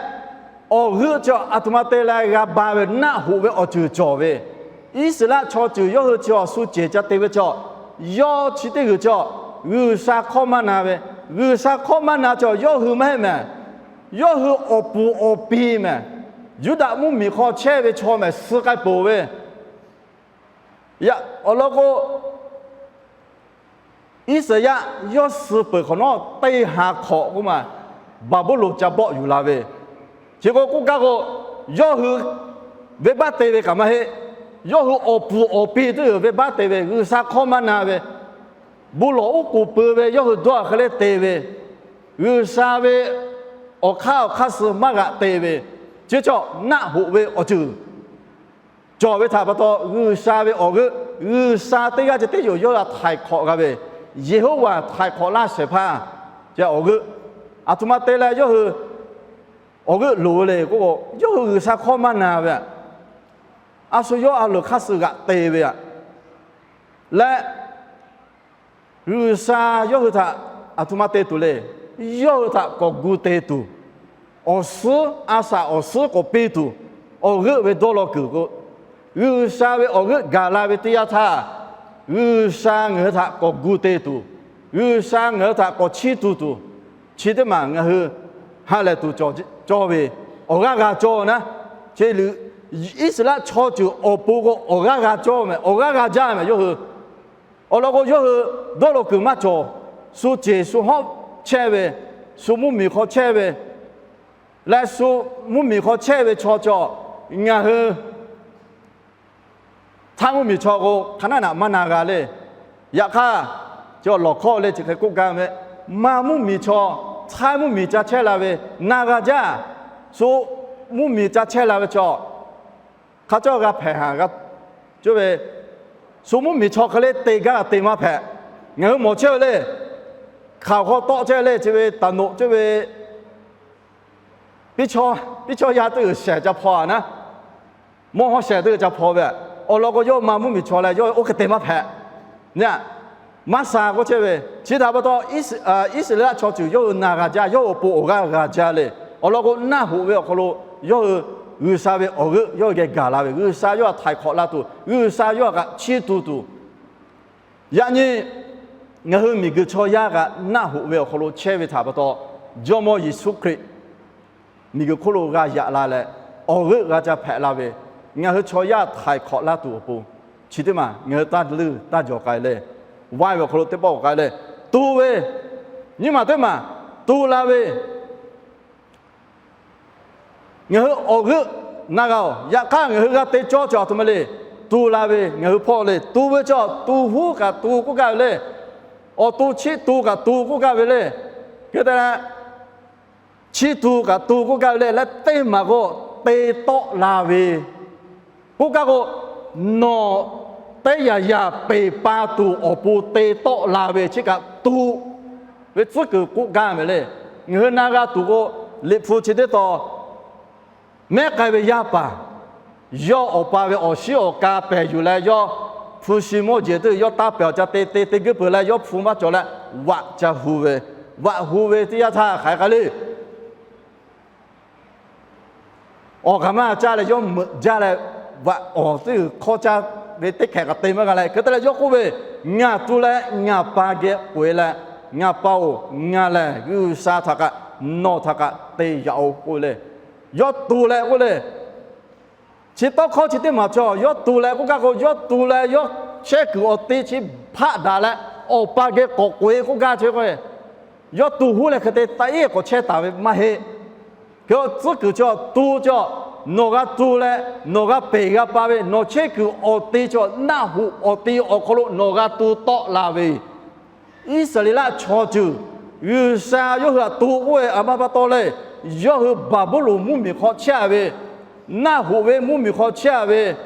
awˬ g'euˆ chi a htoꞈ ma te leh g'a ba ve naˆ hoꞈ ve awˬ ceuˬ cawˬ ve, Iˉsaˍreˍlaˆ chaw ceuˬ yawˇ hui chi awˬ shu cehˬ ca te ve chi, yawˇ chi teˇ g'uiˬ chi G'uiˬsha hkawˇ maˇ na ve, G'uiˬsha hkawˇ maˇ na chi yawˇ hui maˇ heˆ mehˍ. Yawˇ hui awˬ puˍ awˬ pi mehˍ. Yuˇdaꞈ mvuhˇmiˬ hk'aw chehˇ ve chaw mehˍ suh k'ai peuˬ ve, yaꞈ awˬ lawn k'o, Iˉsaˍyaˆ yawˇ suh peuˬ hk'awꞈ nawˉ teˇ ha hk'awꞈ k'oˆ ma, Baˍbuˍlonˍ ca bawˆ yuˬ la ve. Chi k'o k'oˆ gaˇ k'o, yawˇ hui venˇbaˆ te ve kaꞈ maˇ heˆ. Yawˇ hui awˬ puˍ awˬ pi teˇ g'uiˬ venˇbaˆ te ve, G'uiˬsha hkawˇ maˇ na ve, bon lawˬ uˉ k'oˍ pui ve yawˇ hui dawˇ hk'e le te ve, G'uiˬsha ve awˬ hk'aˇ awˬ hk'aˇ suh maˇ g'aꞈ te ve, chi chaw naˆ hoꞈ ve awˬ ceuˬ cawˬ ve htaꞈ pa taw, G'uiˬsha ve awˬ g'euˆ, G'uiˬsha teˇ g'aˇ ceh tiˉ yoˬ yawˇ g'a htaiˍ hk'awꞈ g'a ve, Yeˍhoˆvaˍ htaiˍ hk'awꞈ laˇ shehˍ hpaˇ, awˬ g'euˆ, a htoꞈ ma te leh yawˇ hui awˬ g'euˆ loˍ ve le k'o, yawˇ hui G'uiˬsha hkawˇ maˇ na ve, a shu yawˇ a loˍ hk'aˇ suh g'aꞈ te ve leh, G'uiˬsha yawˇ hui htaꞈ a htoꞈ ma te tuˬ le. Yawˇ hui htaꞈ k'awꞈ gu te tuˬ, awˬ suhˉ a shaꞈ awˬ suhˉ k'awꞈ piˇ tuˬ, awˬ g'euˆ ve dawˇ law kuiˬ k'o, G'uiˬsha ve awˬ g'euˆ gaˬ la ve teˇ yanˇ htaˇ, G'uiˬsha ngaˬ hui htaꞈ k'awꞈ gu te tuˬ, G'uiˬsha ngaˬ hui htaꞈ k'awꞈ chiˇ tu tuˬ, chi teˇ maˬ ngaˬ hui ha lehˬ tuˬ cawˬ ve awˬ g'aˇ g'a cawˇ naˉ. Iˉsaˍreˍlaˆ chaw ceuˬ awˬ pon k'o awˬ g'aˇ g'a cawˇ mehˍ, awˬ g'aˇ g'a jaˇ mehˍ yawˇ hui. Awˬ lawn k'o, yawˇ hui dawˇ law kuiˬ maˇ cawˬ, shu ceˬ shu hawˉ chehˇ ve, shu mvuhˇmiˬ hk'aw chehˇ ve, leh shu mvuhˇmiˬ hk'aw chehˇ ve chaw cawˬ, ngaˬ hui htaˇ mvuhˇmiˬ chaw k'o hk'a naˉ naꞈ maˇ na g'a le. Yaꞈ hk'aˇ, cawˬ lawˬ hkawˇ le chi hk'e k'oˆ gaˇ ve, ma mvuhˇmiˬ chaw, htaˇ mvuhˇmiˬ ca chehˇ la ve na g'a jaˇ. Shu mvuhˇmiˬ ca chehˇ la ve cawˬ, hk'a cawˇ g'a hpehꞈ haˍ g'a, cawˬ ve, shu mvuhˇmiˬ chaw hk'e le te gaˇ te maˇ hpehꞈ. Ngaˬ hui mawˬ chehˇ ve le, hkaoˍ hk'aw tawˆ chehˇ ve le chi ve taˍ noꞈ cawˬ ve, piˇ chawˇ yaˇ teˇ g'uiˬ shehˍ ca hpaw a naˉ, mawˇ hawˉ shehˍ teˇ g'uiˬ ca hpaw ve, awˬ lawn k'o yawˇ ma mvuhˇmiˬ chaw leh yawˇ oˇ hk'e te maˇ hpehꞈ. Nyi, maˇ sha k'oˆ chehˇ ve, chi htaꞈ pa taw, Iˉsaˍreˍlaˆ chaw ceuˬ yawˇ hui na g'a jaˇ, yawˇ awˬ pon awˬ g'aˇ g'a jaˇ le. Awˬ lawn k'o, naˆ hoꞈ ve awˬ hk'aw lo yawˇ hui G'uiˬsha ve awˬ g'euˆ yawˇ hui geh gaˬ la ve, G'uiˬsha yawˇ htaꞈ htaiˍ hk'awꞈ la tuˬ, G'uiˬsha yawˇ htaꞈ kaꞈ chiˇ tu tuˬ, yaꞈ nyi ngaˬ hui miˬguiˬ chaw yaˇ kaꞈ naˆ hoꞈ ve awˬ hk'aw lo chehˇ ve htaꞈ pa taw, Jawˇmawˇ Yeˍsuˆ Hkriꞈ miˬguiˬ hk'oˆ lo g'a yaꞈ la leh, awˬ g'euˆ g'a ca hpehꞈ la ve, ngaˬ hui chaw yaˇ htaiˍ hk'awꞈ laˇ tuˬ awˬ pon, chi teˇ maˬ ngaˬ hui taˇ leuˇ taˇ jawˬ k'ai le. Vaiˇ ve awˬ hk'aw lo teˇ pawˆ k'ai le, tu ve, nyiˇ maˬ teˇ maˬ tu la ve, ngaˬ hui awˬ g'euˆ na g'a oˬ. Yaꞈ hk'aˇ, ngaˬ hui g'a te cawˇ cawˬ a htoꞈ ma le. Tu la ve ngaˬ hui hpawˇ le. Tu ve cawˬ, tu huˉ kaꞈ tu k'oˆ gaˇ ve le. Awˬ to chiˇ tu kaꞈ tu k'oˆ gaˇ ve le. Hk'e te leh, chiˇ tu kaꞈ tu k'oˆ gaˇ ve le. Leh teˇ maˬ k'o, te tawˆ la ve k'oˆ gaˇ k'o, nawˬ teˇ yanˇ yanˇ peˬ pa tuˬ awˬ pon te tawˆ la ve chi kaꞈ tu ve tcuhˉ kuiˬ k'oˆ gaˇ ve le. Ngaˬ hui na g'a tuˬ k'o, Liꞈ hpu chi teˇ taw mehˉ k'ai ve yaˇ paˍ, yawˇ awˬ pa ve awˬ shiˉ awˬ ka pehˬ yuˬ leh, yawˇ hpu shi mawˇ jeˬ teˇ yawˇ taˇ pehˬ awˬ ca te te te guiˇ peuˬ leh, yawˇ hpu maˇ cawˬ leh, vaꞈ ca hu ve, vaꞈ hu ve teˇ yanˇ htaˇ hk'aˬ hk'e k'ai le. Awˬ kaꞈ maˇ caˇ leh yawˇ meuꞈ jaˇ leh, vaꞈ awˬ teˇ g'uiˬ hk'awˇ caˇ ve teˇ hkehꞈ kaꞈ te maˇ g'a leh, hk'e te leh yawˇ k'oˆ ve, Ngaˬ tu leh ngaˬ pa geh k'oꞈ e leh, ngaˬ pa oˬ, ngaˬ lehˬ G'uiˬsha htaꞈ kaꞈ nawˬ htaꞈ kaꞈ te yaꞈ oˬ k'oˆ ve le. Yawˇ tu leh k'oˆ le. Chi tawˇ hkawˇ chi teˇ maˬ cawˬ, yawˇ tu leh k'oˆ gaˇ k'o, yawˇ tu leh yawˇ chehˇ kuiˬ awˬ te chi hpaˆ daꞈ leh, awˬ pa geh k'awꞈ k'oꞈ e k'oˆ gaˇ chehˇ k'o, yawˇ tu huˉ leh hk'e te taꞈ iˉ k'awꞈ chehˇ taˍ ve maˇ heˆ. Hk'e tcuhˉ kuiˬ cawˬ, tu cawˬ, nawˬ g'a tu leh nawˬ g'a peˬ g'a pa ve, nawˬ chehˇ kuiˬ awˬ te cawˬ, naˆ hoꞈ awˬ te awˬ hk'aw lo nawˬ g'a tu tawˆ la ve, Iˉsaˍreˍlaˆ chaw ceuˬ G'uiˬsha yawˇ hui htaꞈ to k'oˆ ve a ma pa taw leh, yawˇ hui Baˍbuˍlonˍ mvuhˇmiˬ hk'aw chehˇ a ve, naˆ hoꞈ ve mvuhˇmiˬ hk'aw chehˇ a ve,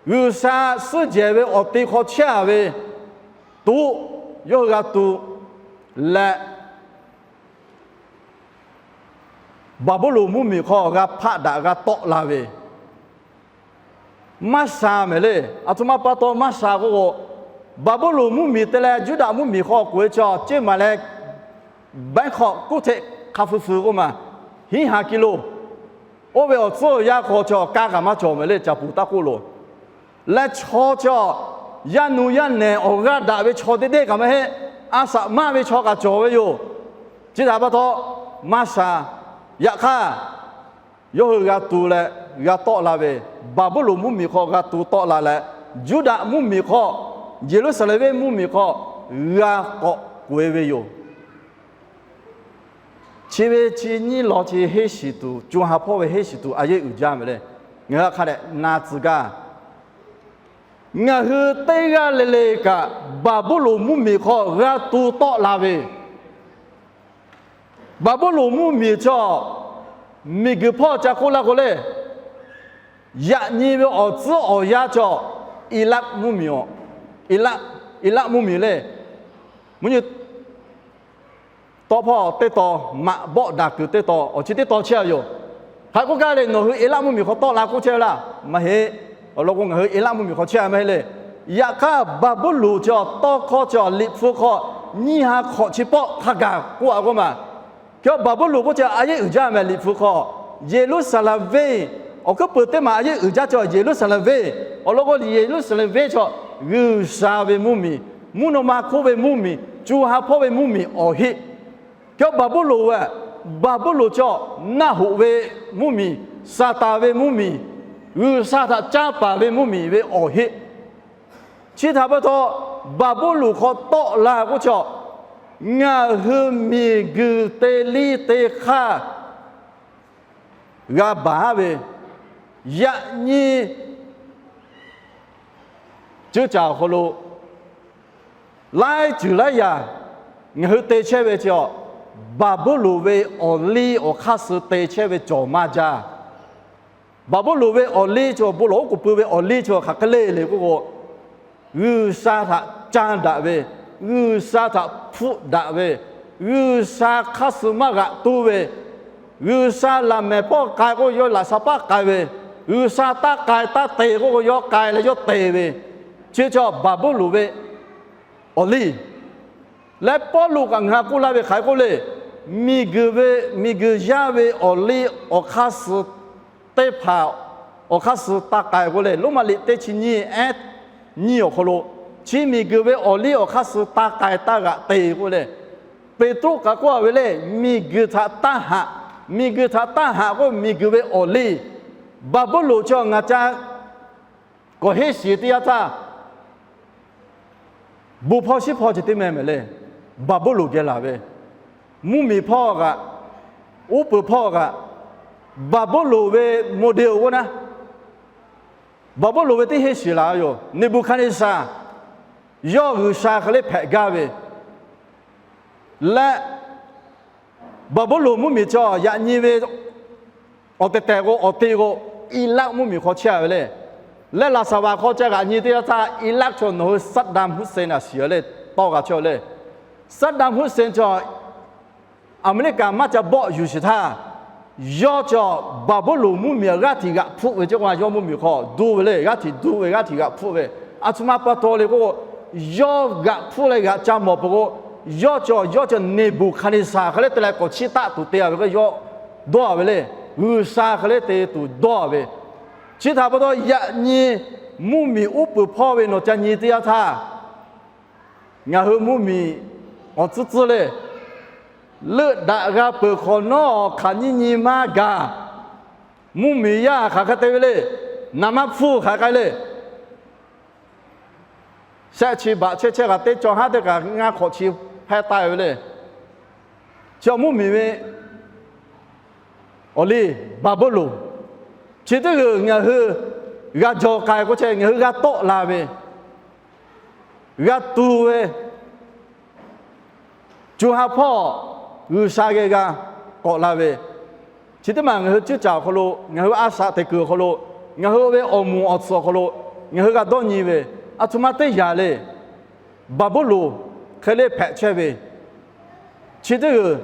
G'uiˬsha suhˉ jehˬ ve awˬ te hk'aw chehˇ a ve, to, yawˇ hui g'a tu leh, Baˍbuˍlonˍ mvuhˇmiˬ hk'aw g'a hpaˆ daꞈ g'a tawˆ la ve, maˇ sha mehˍ le. A htoꞈ ma pa taw maˇ sha k'oˆ k'o, Baˍbuˍlonˍ mvuhˇmiˬ te leh Yuˇdaꞈ mvuhˇmiˬ hk'aw k'oꞈ e chaw ceˇ maˬ leh, Baeˉhk'awꞈ kuˇ hteꞈ hk'a fuiˍ fuiˍ k'oˆ maˬ, hiˉ ha ki lo Oˇ ve awˬ tcuhˉ awˬ yanˇ hk'aw chaw ka kaꞈ maˇ cawˬ mehˍ le, caˍ puˍ taˇ k'oˆ loˬ. Leh chaw chaw, yaˇ nu yaˇ nehˬ awˬ g'aˇ daꞈ ve chaw teˇ deˇ kaꞈ maˇ heˆ. A shaꞈ maˇ ve chaw kaꞈ cawˬ ve yoˬ. Chi htaꞈ pa taw, maˇ sha. Yaꞈ hk'aˇ, yawˇ hui g'a tu leh g'a tawˆ la ve, Baˍbuˍlonˍ mvuhˇmiˬ hk'aw g'a tu tawˆ la leh, Juˇdaꞈ mvuhˇmiˬ hk'aw, Yeˍruˆsaˍlehnˍ venˇ mvuhˇmiˬ hk'aw g'a k'awꞈ k'oꞈ-e ve yoˬ. Chi ve chi nyiˇ law chi henˇ shiˍ tuˬ, co ha hpawˇ ve henˇ shiˍ tuˬ a yehˉ uiˍ jaˇ mehˍ le. Ngaˬ hui hk'a dehꞈ na tcuh gaˇ. Ngaˬ hui teˇ g'aˇ le le kaꞈ Baˍbuˍlonˍ mvuhˇmiˬ hk'aw g'a tu tawˆ la ve, Baˍbuˍlonˍ mvuhˇmiˬ chaw, miˬguiˬ hpawˇ ca k'oˆ laˇ k'o le, yaꞈ nyi ve awˬ tcuhˉ awˬ yanˇ chaw, Iˍlaˆ mvuhˇmiˬ, Iˍlaˆ, Iˍlaˆ mvuhˇmiˬ le. Mvuhˇ nyi tawˇ hpawˇ teˇ taw, maꞈ bawˆ daꞈ kuiˬ teˇ taw, awˬ chi teˇ taw chehˇ a yoˬ. Hk'aˬ k'oˆ gaˇ le, nawˬ hui Iˍlaˆ mvuhˇmiˬ hk'aw tawˆ la k'oˆ chehˇ ve laˇ. Maˇ heˆ. Awˬ lawn k'o, ngaˬ hui Iˍlaˆ mvuhˇmiˬ hk'aw chehˇ a maˇ heˆ le. Yaꞈ hk'aˇ, Baˍbuˍlonˍ chaw tawˇ hkawˇ chaw Liꞈ hpu hk'aw nyiˇ ha hk'awꞈ chi pawˆ hk'a gaˬ k'oˆ a k'oˆ ma. Hk'e Baˍbuˍlonˍ k'oˆ chi a yehˉ uiˍ jaˇ mehˍ Liꞈ hpu hk'aw. Yeˍruˆsaˍlehnˍ venˇ, awˬ hkuiˉ peuˬ teˇ maˬ a yehˉ uiˍ jaˇ chaw Yeˍruˆsaˍlehnˍ venˇ. Awˬ lawn k'o, Yeˍruˆsaˍlehnˍ venˇ chaw G'uiˬsha ve mvuhˇmiˬ, mvuhˇ naw ma hk'oˆ ve mvuhˇmiˬ, co ha hpawˇ ve mvuhˇmiˬ awˬ heˆ. Hk'e Baˍbuˍlonˍ ve, Baˍbuˍlonˍ chaw naˆ hoꞈ ve mvuhˇmiˬ, Saˍtanˍ ve mvuhˇmiˬ, G'uiˬsha htaꞈ canˇ paˍ ve mvuhˇmiˬ ve awˬ heˆ. Chi htaꞈ pa taw, Baˍbuˍlonˍ hk'aw tawˆ la k'oˆ chaw, ngaˬ hui miˬguiˬ te liˇ te hk'aˇ g'a baˬ ve, yaꞈ nyi ceuˇ caˬ awˬ hk'aw lo laiˉ ceuˬ laiˉ yaꞈ ngaˬ hui te chehˇ ve chaw, Baˍbuˍlonˍ ve awˬ liˇ awˬ hk'aˇ suh te chehˇ ve cawˬ maˇ jaˇ. Baˍbuˍlonˍ ve awˬ liˇ chaw, bon lawˬ oˉ k'oˍ pui ve awˬ liˇ chaw hk'aˬ hk'e le le k'oˆ k'o, G'uiˬsha htaꞈ canˇ daꞈ ve, G'uiˬsha htaꞈ hpfuhˆ daꞈ ve, G'uiˬsha hk'aˇ suh maˇ g'aꞈ tuˉ ve, G'uiˬsha laꞈ mehˍ pawˆ k'ai k'o yawˇ laꞈ sha paˉ k'ai ve, G'uiˬsha taˇ k'ai taˇ te k'oˆ k'o yawˇ k'ai leh yawˇ te ve, chi chaw Baˍbuˍlonˍ ve awˬ liˇ. Leh Pawˇluꞈ kaꞈ ngaˬ hui k'oˆ laˇ ve hk'aˬ hk'e k'oˆ le, miˬguiˬ ve, miˬguiˬ yaˇ ve awˬ liˇ awˬ hk'aˇ suh teˇ hpaˍ awˬ hk'aˇ suh taˇ k'ai k'oˆ le, Roˉmaꞈ liꞈ teˇ chi nyiˇ ehˉ nyiˇ awˬ hk'aw lo, chi miˬguiˬ ve awˬ liˇ awˬ hk'aˇ suh taˇ k'ai taˇ g'aꞈ te k'oˆ le. Peˍtruˆ kaꞈ k'oˆ a ve le, miˬguiˬ htaꞈ taˇ haꞈ, miˬguiˬ htaꞈ taˇ haꞈ k'oˆ, miˬguiˬ ve awˬ liˇ, Baˍbuˍlonˍ chaw ngaˬ ca k'awꞈ henˇ shiˍ teˇ yanˇ htaˇ, bon hpawˇ shiˉ hpawˇ ceh teˇ meh mehˍ le. Baˍbuˍlonˍ geh laˬ ve, mvuhˇmiˬ hpawˇ kaꞈ, uˉ peunˍ hpawˇ kaꞈ, Baˍbuˍlonˍ ve model k'oˆ naˉ, Baˍbuˍlonˍ ve teˇ henˇ shiˍ laˬ yoˬ. Neˍbuˍhkaˍneˍsaˍ, yawˇ G'uiˬsha hk'e le hpehꞈ gaˇ ve leh, Baˍbuˍlonˍ mvuhˇmiˬ chaw yaꞈ nyi ve awˬ tehˬ tehˬ k'o, awˬ te k'o, Iˍlaˆ mvuhˇmiˬ hk'aw chehˇ a ve le. Leh laˍsaˍvaˍ hk'aw ca g'aꞈ nyi teˇ yanˇ htaˇ, Iˍlaˆ chaw nawˬ hui Saˍdaˍm Huˇseˍn a shiˍ a le, tawˇ g'a chehˇ le. Saˍdaˍm Huˇseˍn chaw Aˍmeˍriˆkaˍ maˇ ca bawˆ yuˬ shiˍ htaˇ, yawˇ chaw Baˍbuˍlonˍ mvuhˇmiˬ g'aˇ htiꞈ g'aꞈ hpfuhˆ ve ceˇ k'o, yawˇ mvuhˇmiˬ hk'aw duˇ ve le, g'aˇ htiꞈ duˇ ve, g'aˇ htiꞈ g'aꞈ hpfuhˆ ve. A htoꞈ ma pa taw le k'o, yawˇ g'aꞈ hpfuhˆ leh g'aꞈ ca mawˬ peuˬ k'o, yawˇ chaw, yawˇ chaw Neˍbuˍhkaˍneˍsaˍ hk'e le te leh k'awꞈ chiˇ taˆ tuˬ te a ve k'o, yawˇ dawˇ a ve le. G'uiˬsha hk'e le te tuˬ dawˇ a ve. Chi htaꞈ pa taw yaꞈ nyi mvuhˇmiˬ uˉ peunˍ hpawˇ ve nawˬ ca nyi teˇ yanˇ htaˇ, ngaˬ hui mvuhˇmiˬ awˬ tcuhˉ tcuhˉ le, leuˆ daꞈ g'a peuˬ hk'awꞈ nawˉ hk'aˬ nyiˇ nyi maˇ gaˬ. Mvuhˇmiˬ yaˇ hk'aˬ hk'e te ve le. Naˍ maˇ hpfuhˇ hk'aˬ k'ai le. Shehˆ chi baꞈ chehˇ chehˇ kaꞈ teˇ caw haˉ teˇ kaꞈ ngaˇ hk'awꞈ chi hpehˇ taˆ ve le. Chi awˬ mvuhˇmiˬ ve awˬ liˇ Baˍbuˍlonˍ, chi teˇ g'uiˬ ngaˬ hui g'a jaw k'ai k'oˆ chehˇ, ngaˬ hui g'a tawˆ la ve, g'a tu ve, co ha hpawˇ G'uiˬsha geh g'a k'awꞈ la ve, chi teˇ maˬ ngaˬ hui ceuˇ caˬ awˬ hk'aw lo, ngaˬ hui a shaꞈ teꞈ kuiˬ awˬ hk'aw lo, ngaˬ hui ve awˬ moˍ awˬ tsuhˍ awˬ hk'aw lo, ngaˬ hui g'a dawˇ nyi ve, a htoꞈ ma teˇ yanˇ le, Baˍbuˍlonˍ hk'e le hpehꞈ chehˇ ve, chi teˇ g'uiˬ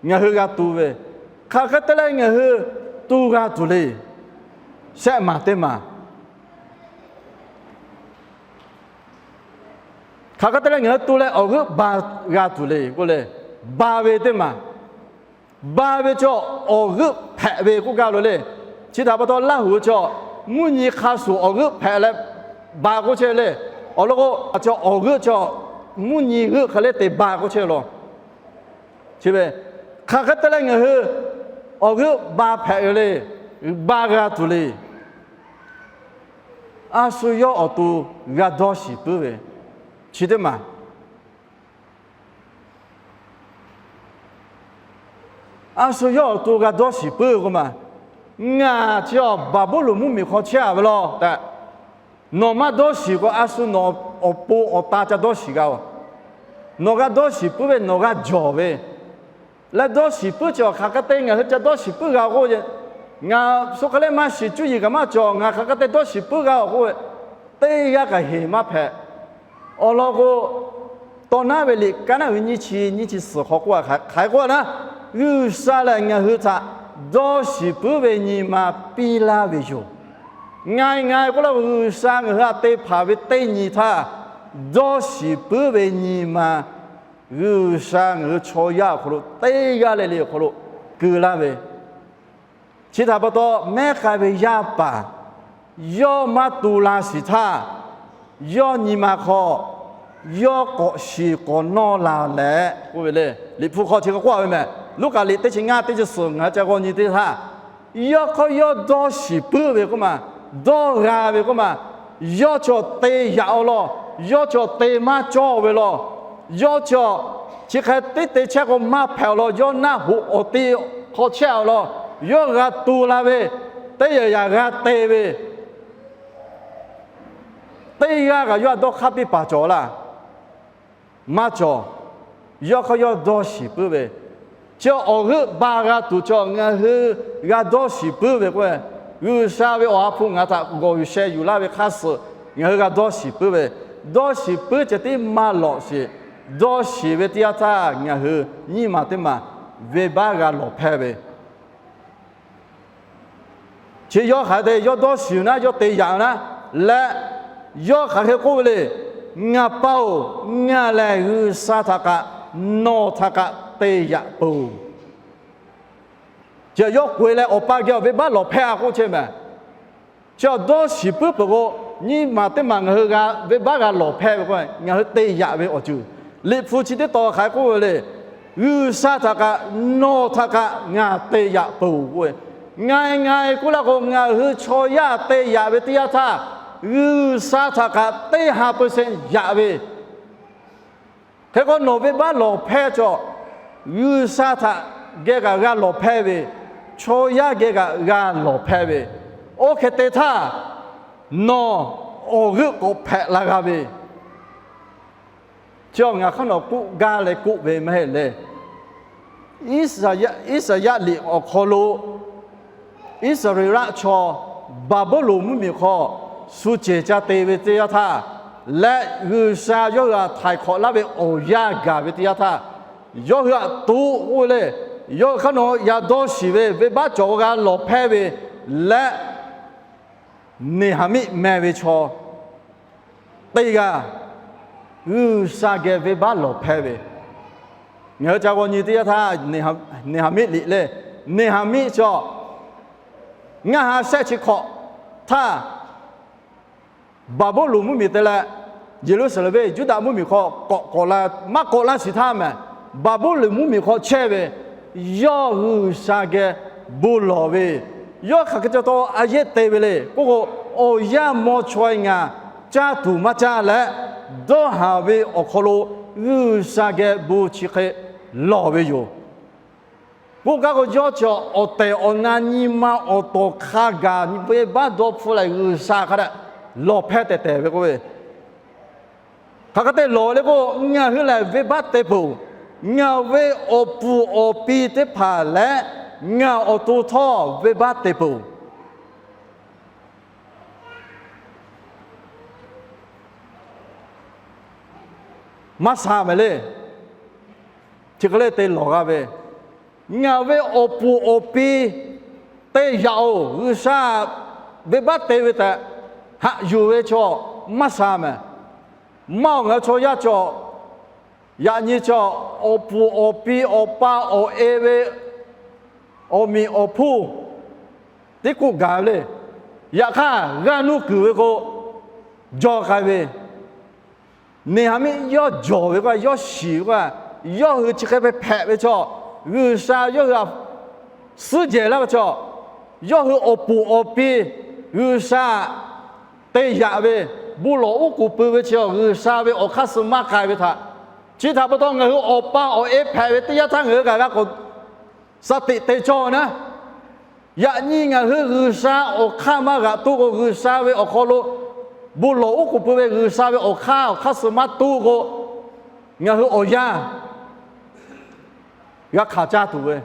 ngaˬ hui g'a tu ve, hk'aˬ hk'e te leh ngaˬ hui tu g'a tuˬ le. Shehˆ maˬ teˇ maˬ hk'aˬ hk'e te leh ngaˬ hui tu leh awˬ g'euˆ ba g'a tuˬ le k'oˆ le. Ba ve teˇ maˬ, ba ve chaw awˬ g'euˆ hpehꞈ ve k'oˆ gaˇ lo le. Chi htaꞈ pa taw Laˇ huˍ chaw mvuhˇ nyi hk'a shuˍ awˬ g'euˆ hpehꞈ leh ba k'oˆ chehˇ le. Awˬ lawn k'o, a chaw awˬ g'euˆ chaw mvuhˇ nyi g'euˆ hk'e le te ba k'oˆ chehˇ law. Chi ve hk'aˬ hk'e te leh ngaˬ hui awˬ g'euˆ ba hpehꞈ ve le, ba g'a tuˬ le. A shu yawˇ awˬ to g'a dawˇ shiˍ puiˉ ve, chi teˇ maˬ a shu yawˇ awˬ to g'a dawˇ shiˍ puiˉ ve k'oˆ ma, ngaˬ chi awˬ Baˍbuˍlonˍ mvuhˇmiˬ hk'aw chehˇ a ve law tehꞈ, nawˬ maˇ dawˇ shiˍ k'o, a shu nawˬ awˬ pon awˬ ta ca dawˇ shiˍ g'a oˬ. Nawˬ g'a dawˇ shiˍ puiˉ ve, nawˬ g'a jawˬ ve leh dawˇ shiˍ puiˉ chi awˬ hk'aˬ hk'e te ngaˬ hui ca dawˇ shiˍ puiˉ g'a k'oˆ ve, ngaˬ shu hk'e le maˇ shiˍ cuˇ yiˍ kaꞈ maˇ cawˬ, ngaˬ hk'aˬ hk'e te dawˇ shiˍ puiˉ g'a oˬ k'oˆ ve, teˇ g'aˇ kaꞈ heˍ maˇ hpehꞈ. Awˬ lawn k'o, Tawˇ naˉ ve liꞈ kaˉ naˉ ve nyiˇ chi nyiˇ chi suhˍ hk'aw k'oˆ a hk'aˬ hk'e k'oˆ a naˉ, G'uiˬsha lehˬ ngaˬ hui htaꞈ dawˇ shiˍ puiˉ ve nyi ma piˇ laˇ ve yoˬ. Nga e nga e k'oˆ laˇ k'o, G'uiˬsha ngaˬ hui htaꞈ te hpanˍ ve teˇ nyi htaˇ, dawˇ shiˍ puiˉ ve nyi ma G'uiˬsha ngaˬ hui chaw yaˇ awˬ hk'aw lo teˇ g'aˇ le le awˬ hk'aw lo keu laˇ ve, chi htaꞈ pa taw mehˉ k'ai ve yaˇ paˍ yawˇ maˇ tu la shiˍ htaˇ, yawˇ nyi ma hk'aw yawˇ k'awꞈ shiˍ k'awꞈ nawˇ la leh k'oˆ ve le. Liꞈ hpu hk'aw chi hk'e k'oˆ a ve mehˬ. Luˉkaꞈ liꞈ teˇ chi ngaˇ teˇ chi suhˍ ngaˬ hui ca g'aw nyi teˇ htaˇ, yawˇ hk'aw yawˇ dawˇ shiˍ puiˉ ve k'oˆ ma, dawˇ g'a ve k'oˆ ma, yawˇ chaw te yaꞈ a law, yawˇ chaw te maˇ cawˇ ve law, yawˇ chaw chi hk'e teˇ te chehˇ k'o maˇ hpehꞈ a law, yawˇ naˆ hoꞈ awˬ te hk'aw chehˇ a law, yawˇ g'a tu la ve, teˇ yaꞈ yaꞈ g'a te ve, teˇ g'aˇ kaꞈ yawˇ htaꞈ dawˇ hk'aˇ piˇ paˍ cawˬ laˇ. Maˇ cawˬ. Yawˇ hk'aw yawˇ dawˇ shiˍ puiˉ ve, chi awˬ g'euˆ ba g'a tuˬ chaw ngaˬ hui g'a dawˇ shiˍ puiˉ ve k'o, G'uiˬsha ve awˬ ha hpu ngaˬ htaꞈ gawˬ yuˬ sheh yuˬ laˇ ve hk'aˇ suh ngaˬ hui g'a dawˇ shiˍ puiˉ ve, dawˇ shiˍ puiˉ ceh tiˉ maˇ lawꞈ sheˍ. Dawˇ shiˍ ve teˇ yanˇ htaˇ ngaˬ hui nyiˇ maˬ teˇ maˬ venˇbaˆ g'a lawˬ hpehˇ ve, chi yawˇ hk'aˬ hk'e te yawˇ dawˇ shiˍ naˉ yawˇ te yaꞈ naˉ leh, yawˇ hk'aˬ hk'e k'oˆ ve le, Ngaˬ pa-oˬ, ngaˬ lehˬ G'uiˬsha htaꞈ kaꞈ nawˬ htaꞈ kaꞈ te yaꞈ peuˬ. Chi yawˇ k'oꞈ e leh Awˬ pa geh awˬ venˇbaˆ lawˬ hpehˇ a k'oˆ chehˇ mehˬ. Chi awˬ dawˇ shiˍ puiˉ peuˬ k'o, nyiˇ maˬ teˇ maˬ ngaˬ hui g'a venˇbaˆ g'a lawˬ hpehˇ ve k'o, ngaˬ hui te yaꞈ ve awˬ ceuˬ. Liꞈ hpu chi teˇ tawn hk'aˬ hk'e k'oˆ ve le, G'uiˬsha htaꞈ kaꞈ nawˬ htaꞈ kaꞈ ngaˬ te yaꞈ peuˬ k'oˆ ve, nga e nga e k'oˆ laˇ k'o, ngaˬ hui chaw yaˇ te yaꞈ ve teˇ yanˇ htaˇ, G'uiˬsha htaꞈ kaꞈ teˇ ha peu sheˆ yaꞈ ve, hk'e k'o nawˬ venˇbaˆ lawˬ hpehˇ chaw, G'uiˬsha htaꞈ geh kaꞈ g'a lawˬ hpehˇ ve, chaw yaˇ geh kaꞈ g'a lawˬ hpehˇ ve, oˇ hk'e te htaˇ nawˬ awˬ g'euˆ k'awꞈ hpehꞈ la g'a ve, chi ngaˬ hk'aˇ nawˬ k'oˆ gaˇ leh k'oˆ ve maˇ heˆ le. Iˉsaˍyaˆ liꞈ awˬ hk'aw lo Iˉsaˍreˍlaˆ chaw Baˍbuˍlonˍ mvuhˇmiˬ hk'aw shu cehˬ ca te ve teˇ yanˇ htaˇ leh, G'uiˬsha yawˇ hui htaꞈ htaiˍ hk'awꞈ laˇ ve awˬ yanˇ gaˬ ve teˇ yanˇ htaˇ, yawˇ hui htaꞈ to k'oˆ ve le, yawˇ hui hk'aˇ nawˬ yaꞈ dawˇ shiˍ ve venˇbaˆ cawˬ k'o g'a lawˬ hpehˇ ve leh, Neˍhaˍmiˆ meh ve chaw teˇ g'aˇ G'uiˬsha geh venˇbaˆ lawˬ hpehˇ ve, ngaˬ hui ca g'aw nyi teˇ yanˇ htaˇ, Neˍhaˍmiˆ liꞈ le, Neˍhaˍmiˆ chaw ngaˇ ha shehˆ chi hk'awꞈ htaˇ, Baˍbuˍlonˍ mvuhˇmiˬ te leh, Yeˍruˆsaˍlehnˍ venˇ Yuˇdaꞈ mvuhˇmiˬ hk'aw k'awꞈ k'awꞈ la, maˇ k'awꞈ laˇ shiˍ htaˇ mehˬ, Baˍbuˍlonˍ mvuhˇmiˬ hk'aw chehˇ ve, yawˇ G'uiˬsha geh bon lawˬ ve, yawˇ hk'aˬ hk'e ca taw a yehˉ te ve le k'oˆ k'o, awˬ yanˇ maw chaweh ngaˬ caˇ tuˬ maˇ caˇ leh, dawˇ haˍ ve awˬ hk'aw lo G'uiˬsha geh bon chi hk'e lawˬ ve yoˬ. K'oˆ gaˇ k'o, yawˇ chi awˬ tehˬ awˬ na nyi ma awˬ tawˍ hk'a gaˬ venˇbaˆ dawˇ hpfuhˇ leh G'uiˬsha hk'a dehꞈ lawˬ hpehˇ tehˬ tehˬ ve k'oˆ ve, hk'aˬ hk'e te lawˬ le k'o, ngaˬ hui lehˬ venˇbaˆ te peuˬ. Ngaˬ ve awˬ puˍ awˬ pi teˇ hpaˍ leh ngaˬ awˬ to htawˇ venˇbaˆ te peuˬ. Maˇ sha mehˍ le. Chi hk'e le te lawˬ g'a ve, ngaˬ ve awˬ puˍ awˬ pi te yaꞈ-oˬ, G'uiˬsha venˇbaˆ te ve tehꞈ haꞈ yuˬ ve chaw maˇ sha mehˍ. Maˇ-oˬ, ngaˬ hui chaw yaˇ cawˬ, yaꞈ nyi cawˬ, awˬ puˍ awˬ pi awˬ pa awˬ e ve awˬ meꞈ awˬ hponˇ teˇ k'oˆ gaˬ ve le. Yaꞈ hk'aˇ, g'aˇ nuˇ kuiˬ ve k'o, jaw k'ai ve, neˇ haiˬ miˇ yawˇ jawˬ ve k'o, yawˇ shiˍ ve k'o, yawˇ hui chi hk'e hpehꞈ ve chaw, G'uiˬsha yawˇ hui suhˉ jehˬ laˇ ve chaw, yawˇ hui awˬ puˍ awˬ pi G'uiˬsha te yaꞈ ve, bon lawˬ oˉ k'oˍ pui ve chi G'uiˬsha ve awˬ hk'aˇ suh maˇ k'ai ve htaꞈ, chi htaꞈ pa taw ngaˬ hui awˬ pa awˬ e hpehꞈ ve teˇ yanˇ htaˇ ngaˬ hui kaꞈ g'a k'awꞈ shaˍ teꞈ te cawˇ naˉ. Yaꞈ nyi ngaˬ hui G'uiˬsha awˬ hk'aˇ maˇ g'aꞈ toˆ k'o, G'uiˬsha ve awˬ hk'aw lo bon lawˬ oˉ k'oˍ pui ve G'uiˬsha ve awˬ hk'aˇ awˬ hk'aˇ suh maˇ toˆ k'o, ngaˬ hui awˬ yanˇ g'a hk'aˬ caˇ tuˬ ve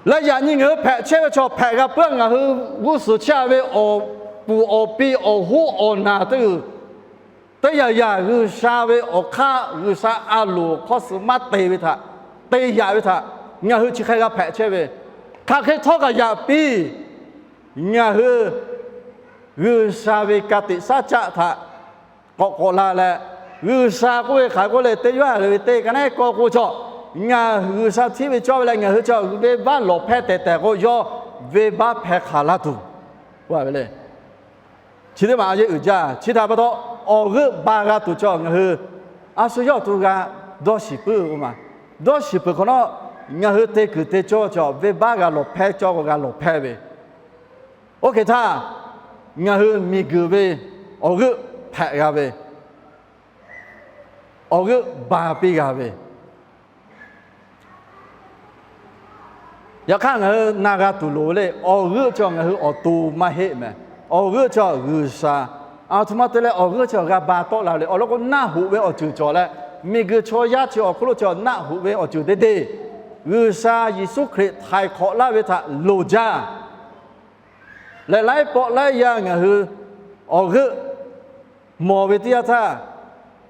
leh, yaꞈ nyi ngaˬ hui hpehꞈ chehˇ ve chaw hpehꞈ g'a puiˉ, ngaˬ hui g'uˇ suhˍ chehˇ ve awˬ puˍ awˬ pi awˬ hoˉ awˬ naˬ teˇ g'uiˬ teˇ yanˇ yanˇ G'uiˬsha ve awˬ hk'aˇ, G'uiˬsha a loˍ hk'awˇ suh maˇ te ve htaꞈ, te yaꞈ ve htaꞈ ngaˬ hui chi hk'e g'a hpehꞈ chehˇ ve, hk'aˬ hk'e htawˇ kaꞈ yaꞈ piˇ ngaˬ hui G'uiˬsha ve ka tiꞈ shaˉ caˆ htaꞈ k'awꞈ k'awꞈ la leh, G'uiˬsha k'oˆ ve hk'aˬ k'oˆ le, teˇ yanˇ ve teˇ ka neˉ k'awꞈ k'oˆ chaw, ngaˬ G'uiˬsha hteˇ ve cawˇ ve leh ngaˬ hui chaw venˇbaˆ lawˬ hpehˇ tehˬ tehˬ k'o, yawˇ venˇbaˆ hpehˇ hk'aˬ laˇ tuˬ k'oˆ ve le. Chi teˇ maˬ a yeˇ uiˍ jaˇ. Chi htaꞈ pa taw, awˬ g'euˆ ba g'a tuˬ chaw ngaˬ hui a shu yawˇ awˬ to g'a dawˇ shiˍ puiˉ ve k'o ma. Dawˇ shiˍ peuˬ hk'awꞈ nawˉ, ngaˬ hui te kuiˬ te cawˇ chaw venˇbaˆ g'a lawˬ hpehˇ cawˇ k'o g'a lawˬ hpehˇ ve. Oˇ hk'e htaˇ, ngaˬ hui miˬguiˬ ve awˬ g'euˆ hpehꞈ g'a ve, awˬ g'euˆ ba piˇ g'a ve. Yaꞈ hk'aˇ, ngaˬ hui na g'a tuˬ loˍ ve le. Awˬ g'euˆ chaw ngaˬ hui awˬ to maˇ heˆ mehˍ. Awˬ g'euˆ chaw G'uiˬsha. Aˬ htoꞈ ma te leh awˬ g'euˆ chaw g'a ba tawˆ la ve le. Awˬ lawn k'o, naˆ hoꞈ ve awˬ ceuˬ cawˬ leh, miˬguiˬ chaw yaˇ chi awˬ hk'oˆ lo chaw naˆ hoꞈ ve awˬ ceuˬ teˇ deˇ, G'uiˬsha Yeˍsuˆ Hkriꞈ htaiˍ hk'awꞈ laˇ ve htaꞈ loˍ jaˇ. Leh laiˉ pawˆ laiˉ yaˇ ngaˬ hui awˬ g'euˆ mawˬ ve teˇ yanˇ htaˇ,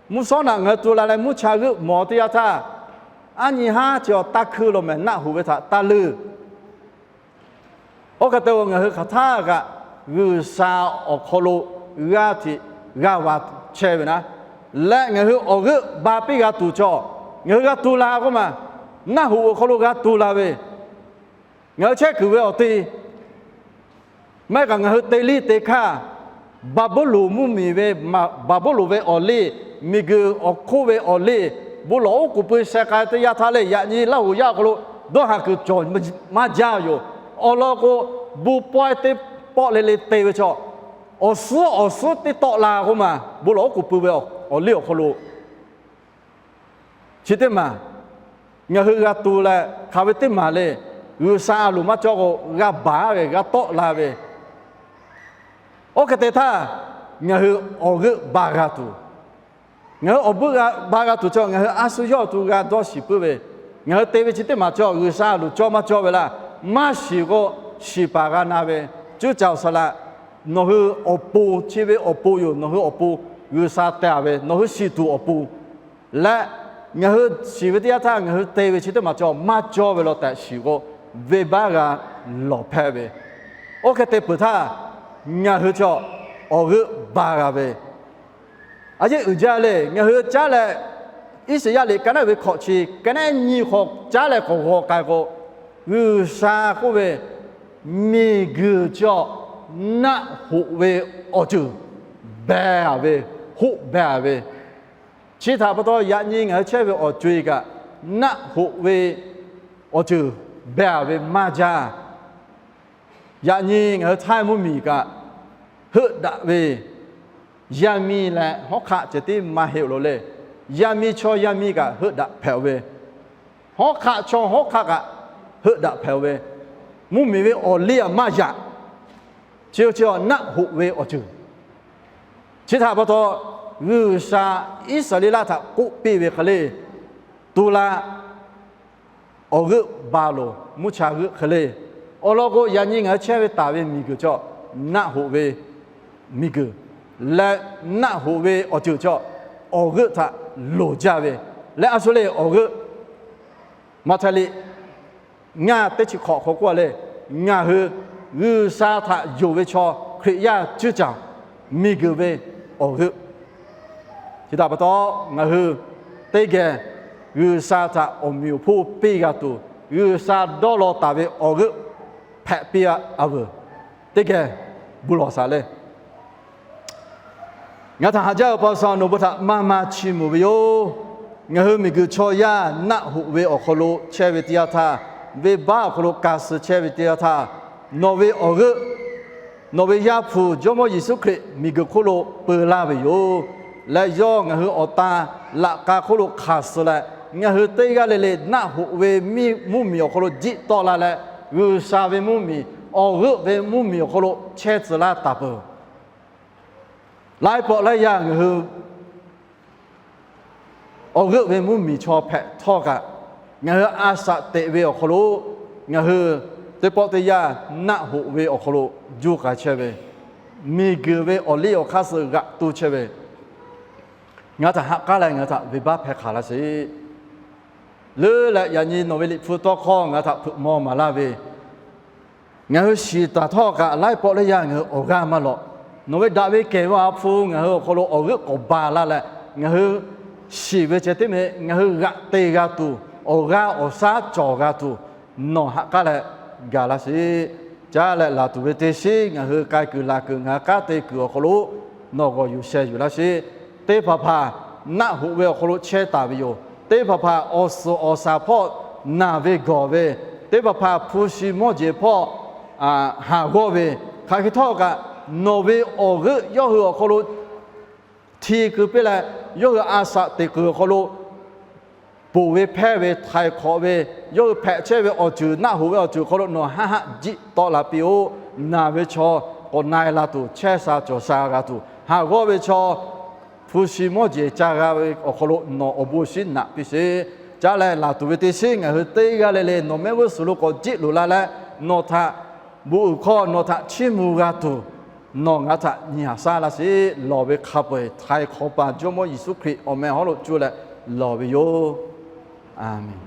mvuhˇ shawˉ naꞈ ngaˬ hui tu la leh mvuhˇ cha g'euˆ mawˬ teˇ yanˇ htaˇ, aˉ nyi haˉ chi awˬ taˇ hkuiˇ lo mehˍ naˆ hoꞈ ve htaꞈ taˇ leuˇ. Oˇ hk'e te-o ngaˬ hui hk'aˬ htaˇ kaꞈ G'uiˬsha awˬ hk'aw lo g'aˇ hteꞈ g'aˇ va chehˇ ve naˉ, leh ngaˬ hui awˬ g'euˆ ba piˇ g'a tuˬ chaw, ngaˬ hui g'a tu la k'oˆ ma, naˆ hoꞈ awˬ hk'aw lo g'a tu la ve, ngaˬ hui chehˇ kuiˬ ve awˬ te maˇ heˆ kaꞈ ngaˬ hui te liˇ te hkaˇ, Baˍbuˍlonˍ mvuhˇmiˬ ve, Baˍbuˍlonˍ ve awˬ liˇ, miˬguiˬ awˬ hk'oˆ ve awˬ liˇ, bon lawˬ oˉ k'oˍ pui sheh k'ai teˇ yanˇ htaˇ lehˬ, yaꞈ nyi Laˇhuˍ yaˇ awˬ hk'aw lo dawˇ haˍ kuiˬ cawˬ maˇ jaˇ yoˬ. Awˬ lawn k'o, bon pawehˇ teˇ pawˆ le le te ve chaw, awˬ suhˉ awˬ suhˉ teˇ tawˆ la k'oˆ ma, bon lawˬ oˉ k'oˍ pui ve awˬ liˇ awˬ hk'aw lo. Chi teˇ maˬ ngaˬ hui g'a tu leh hk'aˬ ve teˇ maˬ le, G'uiˬsha a loˍ maˇ cawˇ k'o g'a baˬ ve, g'a tawˆ la ve. Oˇ hk'e te htaˇ, ngaˬ hui awˬ g'euˆ ba g'a tuˬ, ngaˬ hui awˬ g'euˆ ba g'a tuˬ chaw ngaˬ hui a shu yawˇ awˬ to g'a dawˇ shiˍ puiˉ ve, ngaˬ hui te ve chi teˇ maˬ chaw G'uiˬsha a loˍ cawˇ maˇ cawˇ ve laˇ, maˇ shiˍ k'o, shiˍ paˍ g'a na ve, cuˇ caˬ awˬ saˍ laꞈ, nawˬ hui awˬ pon, chi ve awˬ pon yoˬ, nawˬ hui awˬ pon G'uiˬsha te-a ve, nawˬ hui shiˍ tuˬ awˬ pon leh, ngaˬ hui shiˍ ve teˇ yanˇ htaˇ ngaˬ hui te ve chi teˇ maˬ chaw maˇ cawˇ ve law tehꞈ shiˍ k'o, venˇbaˆ g'a lawˬ hpehˇ ve. Oˇ hk'e te peuˬ htaˇ, ngaˬ hui chaw awˬ g'euˆ ba g'a ve. A yeˇ uiˍ jaˇ le, ngaˬ hui caˉ leh, Iˉsaˍyaˆ liꞈ ka naˉ ve hkawꞈ chi ka naˉ nyi hk'aw caˉ leh k'awꞈ g'aw k'ai k'o, G'uiˬsha k'oˆ ve, miˬguiˬ chaw naˆ hoꞈ ve awˬ ceuˬ beh-a ve, hoˆ beh-a ve. Chi htaꞈ pa taw yaꞈ nyi ngaˬ hui chehˇ ve awˬ co-e kaꞈ, naˆ hoꞈ ve awˬ ceuˬ beh-a ve maˇ jaˇ. Yaꞈ nyi ngaˬ hui Htaiˇ mvuhˇmiˬ kaꞈ, heuˆ daꞈ ve yaˇ miˇ leh hawˉ hk'aˆ ceh tiˉ maˇ heˆ-o lo le. Yaˇ miˇ chaw yaˇ miˇ kaꞈ heuˆ daꞈ hpehꞈ-o ve, hawˉ hk'aˆ chaw hawˉ hk'aˆ kaꞈ heuˆ daꞈ hpehꞈ-o ve, mvuhˇmiˬ ve awˬ liˇ-a maˇ yaꞈ. Chi-o chi naˆ hoꞈ ve awˬ ceuˬ. Chi htaꞈ pa taw, G'uiˬsha Iˉsaˍreˍlaˆ htaꞈ k'oˆ piˇ ve hk'e le, tu la, awˬ g'euˆ ba loˬ, mvuhˇ cha g'euˆ hk'e le. Awˬ lawn k'o, yaꞈ nyi ngaˬ hui chehˇ ve taˍ ve miˬguiˬ chaw, naˆ hoꞈ ve miˬguiˬ leh naˆ hoꞈ ve awˬ ceuˬ chaw, awˬ g'euˆ htaꞈ loˍ jaˇ ve leh a shu le awˬ g'euˆ Maꞈhtehˍ liꞈ ngaˇ teˇ chi hk'awꞈ hk'aw k'oˆ-a leh, ngaˬ hui G'uiˬsha htaꞈ yonˍ ve chaw Hkriꞈ yaˇ cuˇ caˬ miˬguiˬ ve awˬ g'euˆ. Chi htaꞈ pa taw, ngaˬ hui teˇ geh G'uiˬsha htaꞈ awˬ meꞈ awˬ hponˇ piˇ g'a tuˬ, G'uiˬsha dawˇ law taˍ ve awˬ g'euˆ hpehꞈ piˇ-a veuˬ. Teˇ geh bon lawˬ shaˍ le. Ngaˬ htaꞈ haꞈ jaˇ ve pa sa nawˬ bon htaꞈ maˇ maˇ chiˇ mvuh ve yoˬ. Ngaˬ hui miˬguiˬ chaw yaˇ naˆ hoꞈ ve awˬ hk'aw lo chehˇ ve teˇ yanˇ htaˇ, venˇbaˆ awˬ hk'aw lo ka suh chehˇ ve teˇ yanˇ htaˇ, nawˬ ve awˬ g'euˆ, nawˬ ve Yaˇ hpu Jawˇmawˇ Yeˍsuˆ Hkriꞈ miˬguiˬ hk'oˆ lo peu laˇ ve yoˬ. Leh yawˇ ngaˬ hui awˬ tan laꞈ k'a hk'oˆ lo hk'aˬ suh leh, ngaˬ hui teˇ g'aˇ le le naˆ hoꞈ ve mvuhˇmiˬ awˬ hk'aw lo jiˆ tawˆ la leh, G'uiˬsha ve mvuhˇmiˬ, awˬ g'euˆ ve mvuhˇmiˬ awˬ hk'aw lo chehˇ tcuh laˇ taˍ peuˬ. Laiˉ pawˆ laiˉ yaˇ ngaˬ hui awˬ g'euˆ ve mvuhˇmiˬ chaw hpehꞈ htawˇ kaꞈ, ngaˬ hui a shaꞈ teꞈ ve awˬ hk'aw lo, ngaˬ hui teˇ pawˆ teˇ yanˇ naˆ hoꞈ ve awˬ hk'aw lo juˇ k'ai chehˇ ve, miˬguiˬ ve awˬ liˇ awˬ hk'aˇ suh g'aꞈ tu chehˇ ve, ngaˬ htaꞈ ha k'aˉ leh ngaˬ htaꞈ venˇbaˆ hpehˇ hk'aˬ laˇ sheˍ. Leuˉ leh yaꞈ nyi nawˬ ve Liꞈ hpu tawˇ hkawˇ ngaˬ htaꞈ hpeuꞈ maw maˍ laˇ ve, ngaˬ hui shiˍ taˍ htawˇ kaꞈ laiˉ pawˆ laiˉ yaˇ ngaˬ hui awˬ g'aˇ maˇ lawꞈ. Nawˬ ve daꞈ ve kehˬ ve Awˬ ha hpu ngaˬ hui awˬ hk'aw lo awˬ g'euˆ k'awꞈ ba laˇ leh, ngaˬ hui shiˍ ve ceh tiˉ meh ngaˬ hui g'aꞈ te g'a tuˬ, awˬ g'aˇ awˬ shaˉ cawˬ g'a tuˬ, nawˬ ha k'aˉ leh gaˬ laˇ sheˍ. Caˇ leh laˬ tuˬ ve teˇ shiˉ ngaˬ hui k'ai kuiˬ laˬ kuiˬ ngaˬ hui k'aˉ te kuiˬ awˬ hk'aw lo nawˬ g'awˬ yuˬ sheh yuˬ laˇ sheˍ. Teˇ hpaˍ hpaˍ naˆ hoꞈ ve awˬ hk'aw lo chehˇ taˍ ve yoˬ. Teˇ hpaˍ hpaˍ awˬ suhˍ awˬ shaˍ hpawˇ naˬ ve gawˬ ve, teˇ hpaˍ hpaˍ hpu shi mawˇ jeˬ hpawˇ haˍ g'awˇ ve, hk'aˬ hk'e htawˇ kaꞈ nawˬ ve awˬ g'euˆ yawˇ hui awˬ hk'aw lo hti keu piˇ leh, yawˇ hui a shaꞈ teꞈ kuiˬ awˬ hk'aw lo ponˬ ve hpehˇ ve htaiˍ hk'awꞈ ve, yawˇ hui hpehꞈ chehˇ ve awˬ ceuˬ naˆ hoꞈ ve awˬ ceuˬ hk'aw lo nawˬ haˆ haˆ jiˆ tawˆ la piˇ-oˆ. Naˬ ve chaw k'awꞈ na-e la tuˬ, chehˇ sha cawˬ sha g'a tuˬ, haˍ g'awˇ ve chaw hpu shi mawˇ jeˬ ca g'a ve awˬ hk'aw lo nawˬ awˬ bon awˬ shinˉ naꞈ piˇ sheˍ. Caˇ leh laˬ tuˬ ve teˇ shiˉ ngaˬ hui teˇ g'aˇ le le nawˬ mehˆ g'uˇ suhˍ lo k'awꞈ jiˆ loꞈ la leh, nawˬ htaꞈ bon uiˍ hkawˇ nawˬ htaꞈ chiˇ mvuh g'a tuˬ, nawˬ ngaˬ htaꞈ nyi haꞈ shaˉ laˇ sheˍ. Lawˬ ve hk'a peu-eˬ htaiˍ hk'awꞈ paˍ Jawˇmawˇ Yeˍsuˆ Hkriꞈ awˬ meh hawˉ lo cuˇ leh lawˬ ve yoˬ. A menˍ.